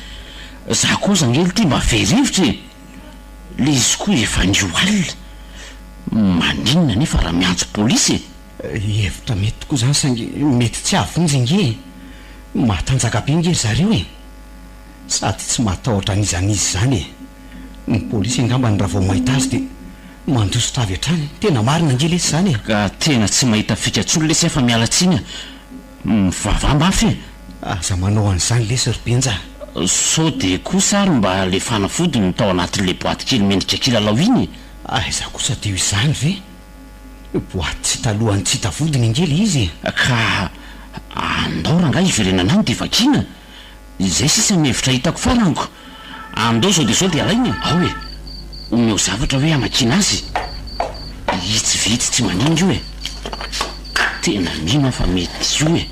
Za koa aza ange lty mba very hevitra e! Le izy koa efa anio alina, maninona anefa raha miantso polisy e? Hevitra mety tokoa izany saingy mety tsy hahavonjy ange e! Matanjaka be ange ry zareo e! Sady tsy matahotra an'iza n'iza izany e! Ny polisy angambany raha vao mahita azy dia mandositra avy hatrany, tena marina ange lesy izany e! Ka tena tsy mahita fika intsony lesy aho fa miala tsiny a! Mivavaha mafy e! Aza manao an'izany lesy ry Benja a! Sao dia kosa ary mba le fanafody no tao anatin'le boaty kely mendrika kilalao iny e! Aiza kosa dia io izany ve? Boaty tsy talohan'ny tsy hita vodiny ange le izy e! Ka andao rangahy hiverenana any dia vakiana! Izay sisa ny hevitra hitako farany ko! Andao izao dia izao dia alaina e! Ao e! Omeo zavatra hoe hamakiana azy! Itsy vitsy tsy maninona io e! Tena mino aho fa mety io e!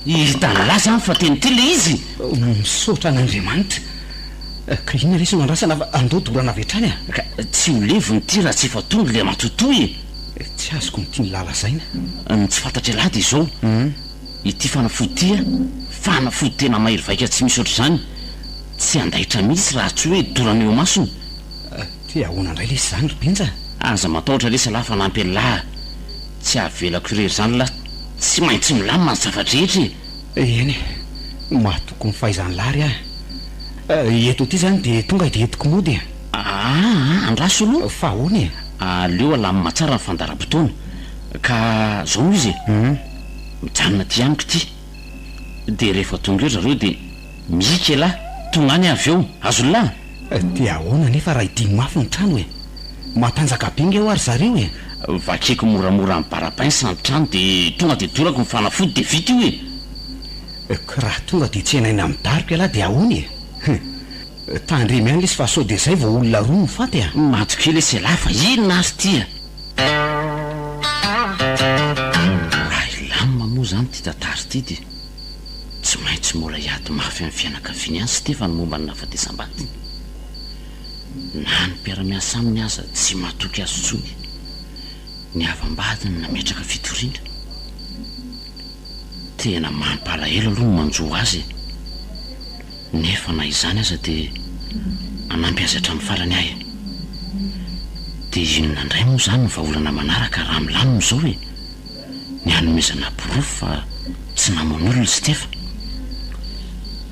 Hitan'lah zany fa tena ity le izy! Misaotra an'Andriamanitra! Ka inona lesy no andrasana fa andao dorana avy hatrany a! Ka tsy ho levona ity raha tsy efa tonga ilay matotoa e! Tsy azoko ny tian'lah lazaina. Ny tsy fantatr'ialahy dia izao, Ity fanafody ity a, fanafody tena mahery vaika tsy misy ohatr'izany, tsy handaitra mihitsy raha tsy hoe dorana eo imasony. Dia ahoana indray lesy izany ry Benja? Aza matahotra lesy lahy fa hanampy an'lah a! Tsy havelako irery izany lah, tsy maintsy milamina ny zava-drehetra e! Eny e, mahatoky ny fahaizan'lah ry ahy. Eto aty izany dia tonga dia entiko mody e! Aa, andraso aloha! Fa ahoana e? Aleo alamina tsara ny fandaharam-potoana, ka zao no izy e! Mijanona aty amiko ity. Dia rehefa tonga eo zareo dia mihika elah, tonga any aho avy eo, azon'lah? Dia ahoana anefa raha hidihy mafy ny trano e? Matanjaka be nge hoa ry zareo e! Vakiako moramora amin'ny barre-à-pince ny trano dia tonga dia dorako ny fanafody dia vita io e! Ka raha tonga dia tsenaina midaroka ialahy dia ahoana e? Hum! Tandremo ihany lesy fa sao dia izay vao olona roa no faty a! Matokia lesy ialahy fa inona ary ity a! Raha hilamina moa izany ity tantara ity dia tsy maintsy mbola hiady mafy amin'ny fianakaviany ihany Stefany momba ny nahafatesam-badiny. Na ny mpiara-miasa aminy aza tsy matoky azy intsony. Ny havam-badiny nametraka fitoriana. Tena mampalahelo aloha ny manjo azy e! Nefa na izany aza dia hanampy azy hatramin'ny farany aho e! Dia inona indray moa izany ny vahaolana manaraka raha milamina izao e? Ny hanomezana porofo fa tsy namono olona i Stefa?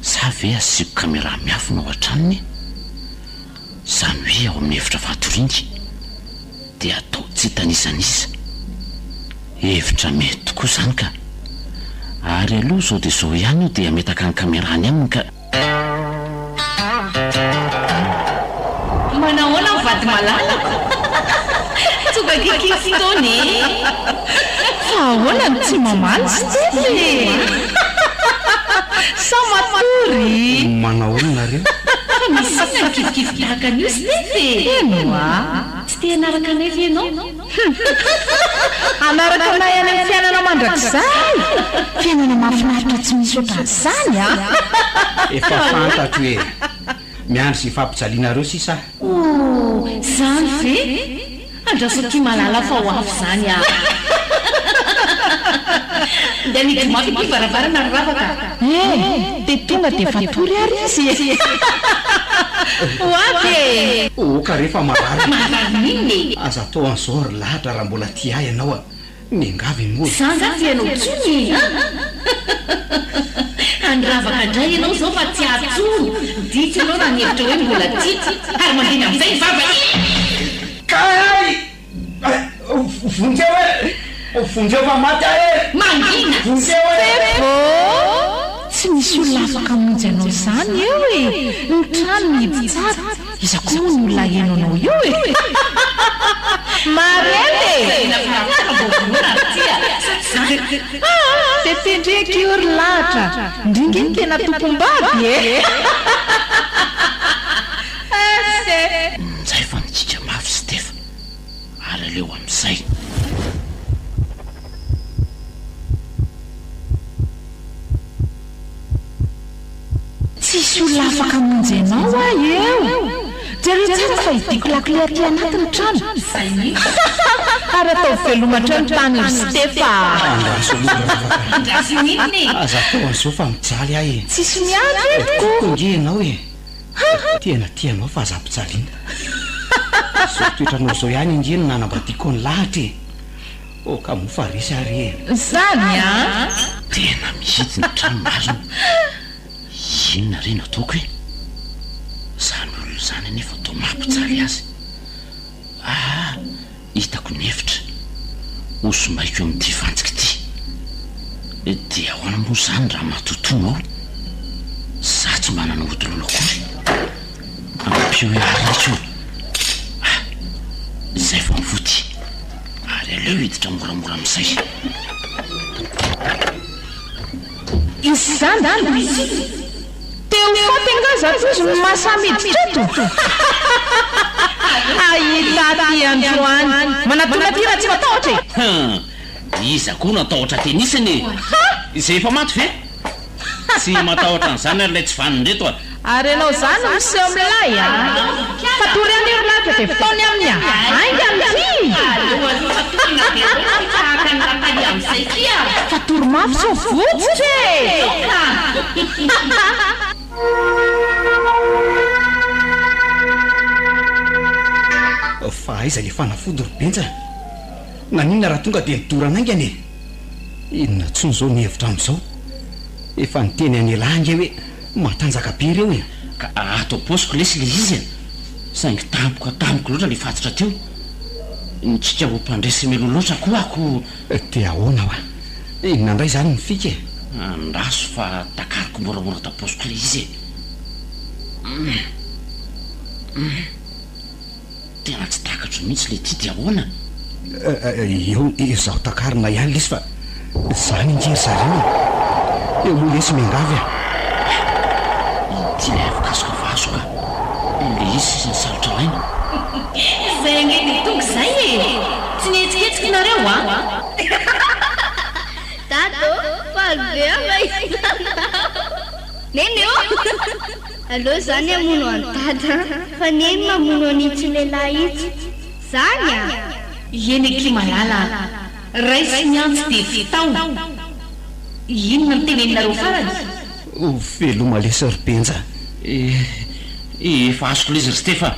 Sa ve asiako caméra miafina ao an-tranony e? Izany hoe ao amin'ny efitra fatoriany dia atao tsy hitan'isan'isa. Hevitra mety tokoa izany ka! Ary aloha izao dia izao ihany io dia hametaka ny caméra any aminy ka. Manahoana ny vady malalako? Tonga akaiky ny fotoana e! Fa ahoana no tsy mamaly Steph e? Sa matory? Manahoana nareo? Fa misy inona ny kivikivy tahaka an'io Steph e? Eny oa! Tsy te hanaraka anay ve ianao? Hanaraka anay any amin'ny fiainana mandrakizay! Fiainana mahafinaritra tsy misy ohatran'izany an! Efa fantatro e! Miandry izay fampijalianareo sisa aho. Oh, izany ve? Andraso akia malala fa ho avy izany ah! Ndeha mihidy mafy akia varavarana ry ravaka a! Eh! Dia tonga dia fatory ary izy e! Ho avy e! Oh ka rehefa marary. Marary n'inona e? Aza atao an'izao ry lahatra raha mbola tia ahy ianao a! Miangavy moa e! Za nga tsy hainao tsony e! Handravaka ndray ianao zao fa tsy ahatsony! Diso ianao raha nihevitra hoe mbola tiako ary mangina amizay ny vava e! Kay! Vonjeo e! Vonjeo fa maty aho e! Mangina! Vonjeo e! Stefo! Tsy misy olona afaka hamonjy anao izany eo e! Ny trano mihidy tsara, iza koa moa ny olona haheno anao eo e! Mariette e! Ah! Dia tendreko io ry lahatra! Ndry nge ny tena tompom-bady e! Njay fa nikiaka mafy Stef ary aleo amin'izay. Tsisy olona afaka hamonjy anao aho eo! Jereo tsara fa hidiako lakile aty anaty ny trano! Ary ataovy veloma hatreo ny tany ry Stef a! Andraso aloha ry Ravaka a! Andraso inona e? Aza atao an'izao fa mijaly aho e! Tsisy miandry eto ko! Tiako ange ianao e! Tena tia anao fa aza ampijaliana. Izao toetranao izao ihany ange no nanambadiako an'i Lahatra e! Aoka moa fa resy ary e! Zany an! Tena mihidy ny trano marina. Inona re no ataoko e? Izany olona izany anefa toa mampijaly azy. Aa! Hitako ny hevitra. Ho somaiko amin'ity fantsika ity. Dia ahoana moa izany raha matotoa ao? Za tsy mba nanao ody lolo akory. Ampio ahy raiko ô! Ah! Izay vao mivoty. Ary aleo hiditra moramora amin'izay. Izany Te ho faty angaha zatozo no maha sahy miditra eto? Hahita aty androany. Manatona aty raha tsy matahotra e! Hum! Iza koa no hatahotra tenisany e? Izay efa maty ve? Tsy matahotra an'izany ary ilay tsy vanona ireto a! Ary ianao izany miseho milay a! Fatory any ry lahatra dia fitaony aminy a! Haingana ity! Aleo aloha fatorina dia aleo tsy tahaka an'i Nathalie amin'izay ity a! Fatory mafy sao votsotra e! Aleo ka! Fa aiza le fanafody ry Benja? Naninona raha tonga dia nidorana haingana e? Inona intsony izao ny hevitra amin'izao? Efa niteny an'ialahy ange hoe matanjaka be ireo e! Ka ato am-paosiko lesy le izy e! Saingy tampoka tamiko loatra le fatotra teo. Nitrika ho mpandresy mialoha loatra koa ako. Dia ahoana hoa? Inona indray izany ny fika e? Andraso fa takariko moramora ato am-paosiko le izy e! Hum! Hum! Tena tsy takatro mihitsy le ty de ahoana? Eo ezaho takarina ihany lesy fa zany ange ry zareo e! Eo moa lesy miangavy a! Ity le afo-kasoka vazo ka! Le izy sisa ny salotra alaina. Zay ange de tonga zay e! Tsy nihetsiketsika nareo a! Dada ô, faly be aho mahita anao. Neny ô! Aleo zany hamono an'i Dada fa Neny mamono an'itsy lehilahy itsy. Zany a! Eny akia malala a! Raiso ny antsy dia vitao! Inona no teneninareo farany? Oh veloma lesy ry Benja. Eh, efa azoko lesy ry Steph a!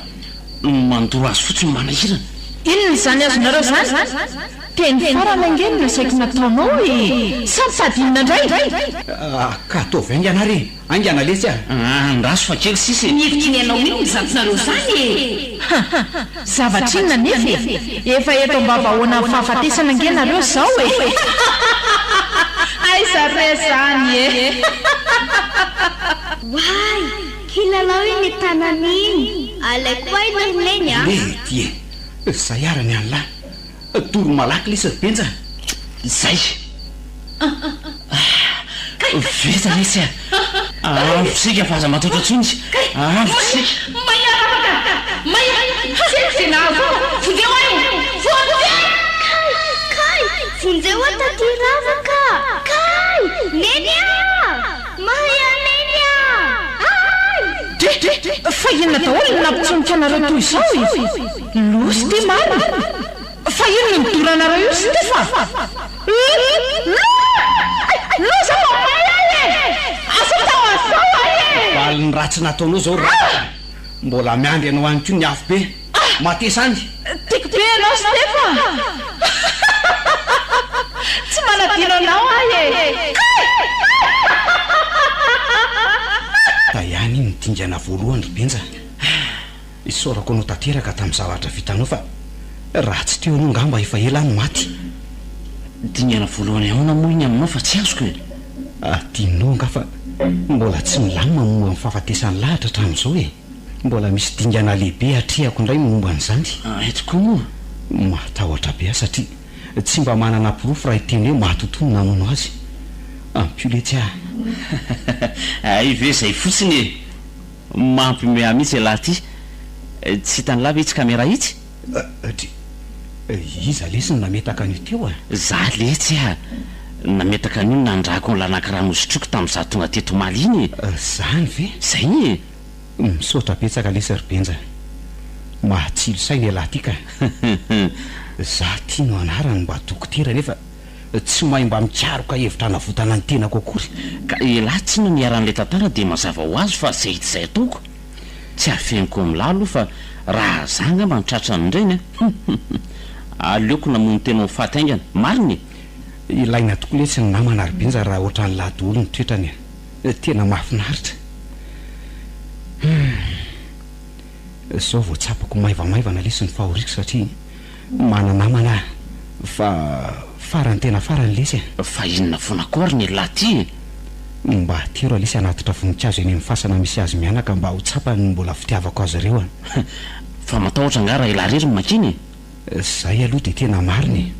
Mandoro azy fotsiny manahirana. Inona izany azonareo izany? Teny farany ange no nasaiko nataonao e! Sa mitady inona indray? Ka ataovy haingana ary e! Haingana lesy a! Andraso fa kely sisa e! Ny hevitry ny anao inona izany nareo izany e! Ha! Zavatra inona anefa e! Efa eto am-bavahoanan'ny fahafatesana ange nareo izao e! Aiza re izany e! Oay! Kilalao iny tanana iny! Alaiko aina ry Neny a! Mety e! Zay ary ny an'lah! Doro malaky lesy ry Benja a! Zay! Vita lesy a! Avotsika fa aza matahotra intsony! Avotsika! May arabaka! May! Tsy haiko izay nahazo ahy! Vonjeo aho e! Vonjeo! Kay! Kay! Vonjeo aho taty ravaka! Kay! Neny a! Mahay an'i Neny a! Ay! Fa inona daholo no nampitsonika anareo toy izao e? Loza ity marina! Fa inona no doranareo io Stefa? Loza fa may ahy e! Asa atao an'izao ahy e! Valiny ratsy nataonao izao ry Rado a! Mbola miandry anao any koa ny afobe. Matesa any! Tiako be ianao Stefa! Tsy manadino anao ahy e! Kay! Daiany iny ny dingana voalohany ry Benja. Isaorako anao tanteraka tamin'ny zavatra vitanao fa raha tsy teo ianao ngamba efa ela aho no maty. Dingana voalohany ahoana moa iny aminao fa tsy azoko e? Adinonao angaha fa mbola tsy milamina momba ny fahafatesan'i Lahatra hatramin'izao e? Mbola misy dingana lehibe hatrehako indray momba an'izany. Hay tokoa moa. Matahotra be aho satria tsy mba manana porofo raha hiteny hoe matotoa no namono azy. Ampio letsy aho. Hay ve izay fotsiny e! Mampiomehy ahy mihitsy ialahy ity. Tsy hitan'lah ve itsy caméra itsy? Dry, iza lesy no nametaka an'io teo a? Za letsy a! Nametaka an'io nandrako ny lanakira nosotroiko tamin'izaho tonga teto omaly iny e! Zany ve? Zay e! Misaotra betsaka lesy ry Benja. Mahatsilo saina ialahy ty ka. Za ty no anarany mba dokotera nefa tsy mahay mba mikaroka hevitra hanavotana ny tenako akory. Ka ialahy tsinona niharan'ilay tantara dia mazava ho azy fa zay hita izay ataoko. Tsy afeniko amin'lah aloha fa raha za angamba no tratran'ny ireny an! Aleoko namono tena ho faty haingana. Marina e! Ilaina tokoa letsy ny namana ry Benja raha ohatran'lah daholo ny toetrany a! Tena mahafinaritra. Humm. Zao vao tsapako maivamaivana lesy ny fahoriako satria mana-namana aho fa farany tena farany lesy e! Fa inona foana koa ary ny elah ty e? Mba atero lesy hanatitra voninkazo eny amin'ny fasana misy azy mianaka mba ho tsapany ny mbola fitiavako azy ireo a! Fa matahotra angaha raha elah rery no mankeny e? Zay aloha dia tena marina e!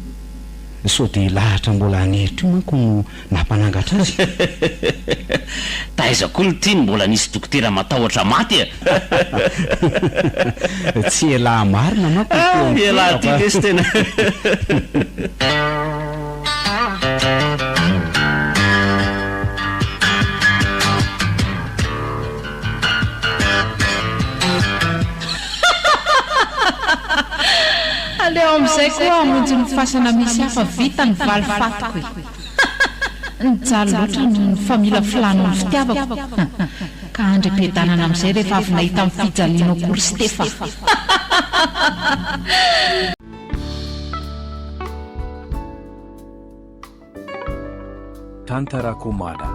Sao dia lahatra mbola haneritra io manko no nampanangatra azy? Taiza koa lty no mbola nisy dokotera matahotra maty e! Tsy elah marina manko no toa Ah, elah ty miteraka. lesy tena. Aleo amin'izay koa hamonjy ny fasana misy ahy fa vita ny valifatiko e! Nijaly loatra noho ny familafilànao ny fitiavako ka andry am-piadanana amin'izay rehefa avy nahita ny fijalianao koa ry Stefa. Tantara Komada.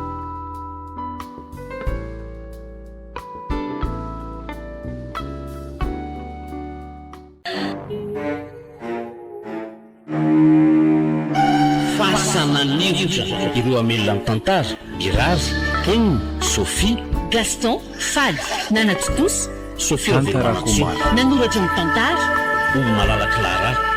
Fasana nihotra ireo hamelona ny tantara, Mirary, Mponina, Sophie, Gaston, Faly, Nanatontosa, Sophie Tantara Ravelomanantsoa. Komada. Nanoratra ny tantara, Olo-malala Clara.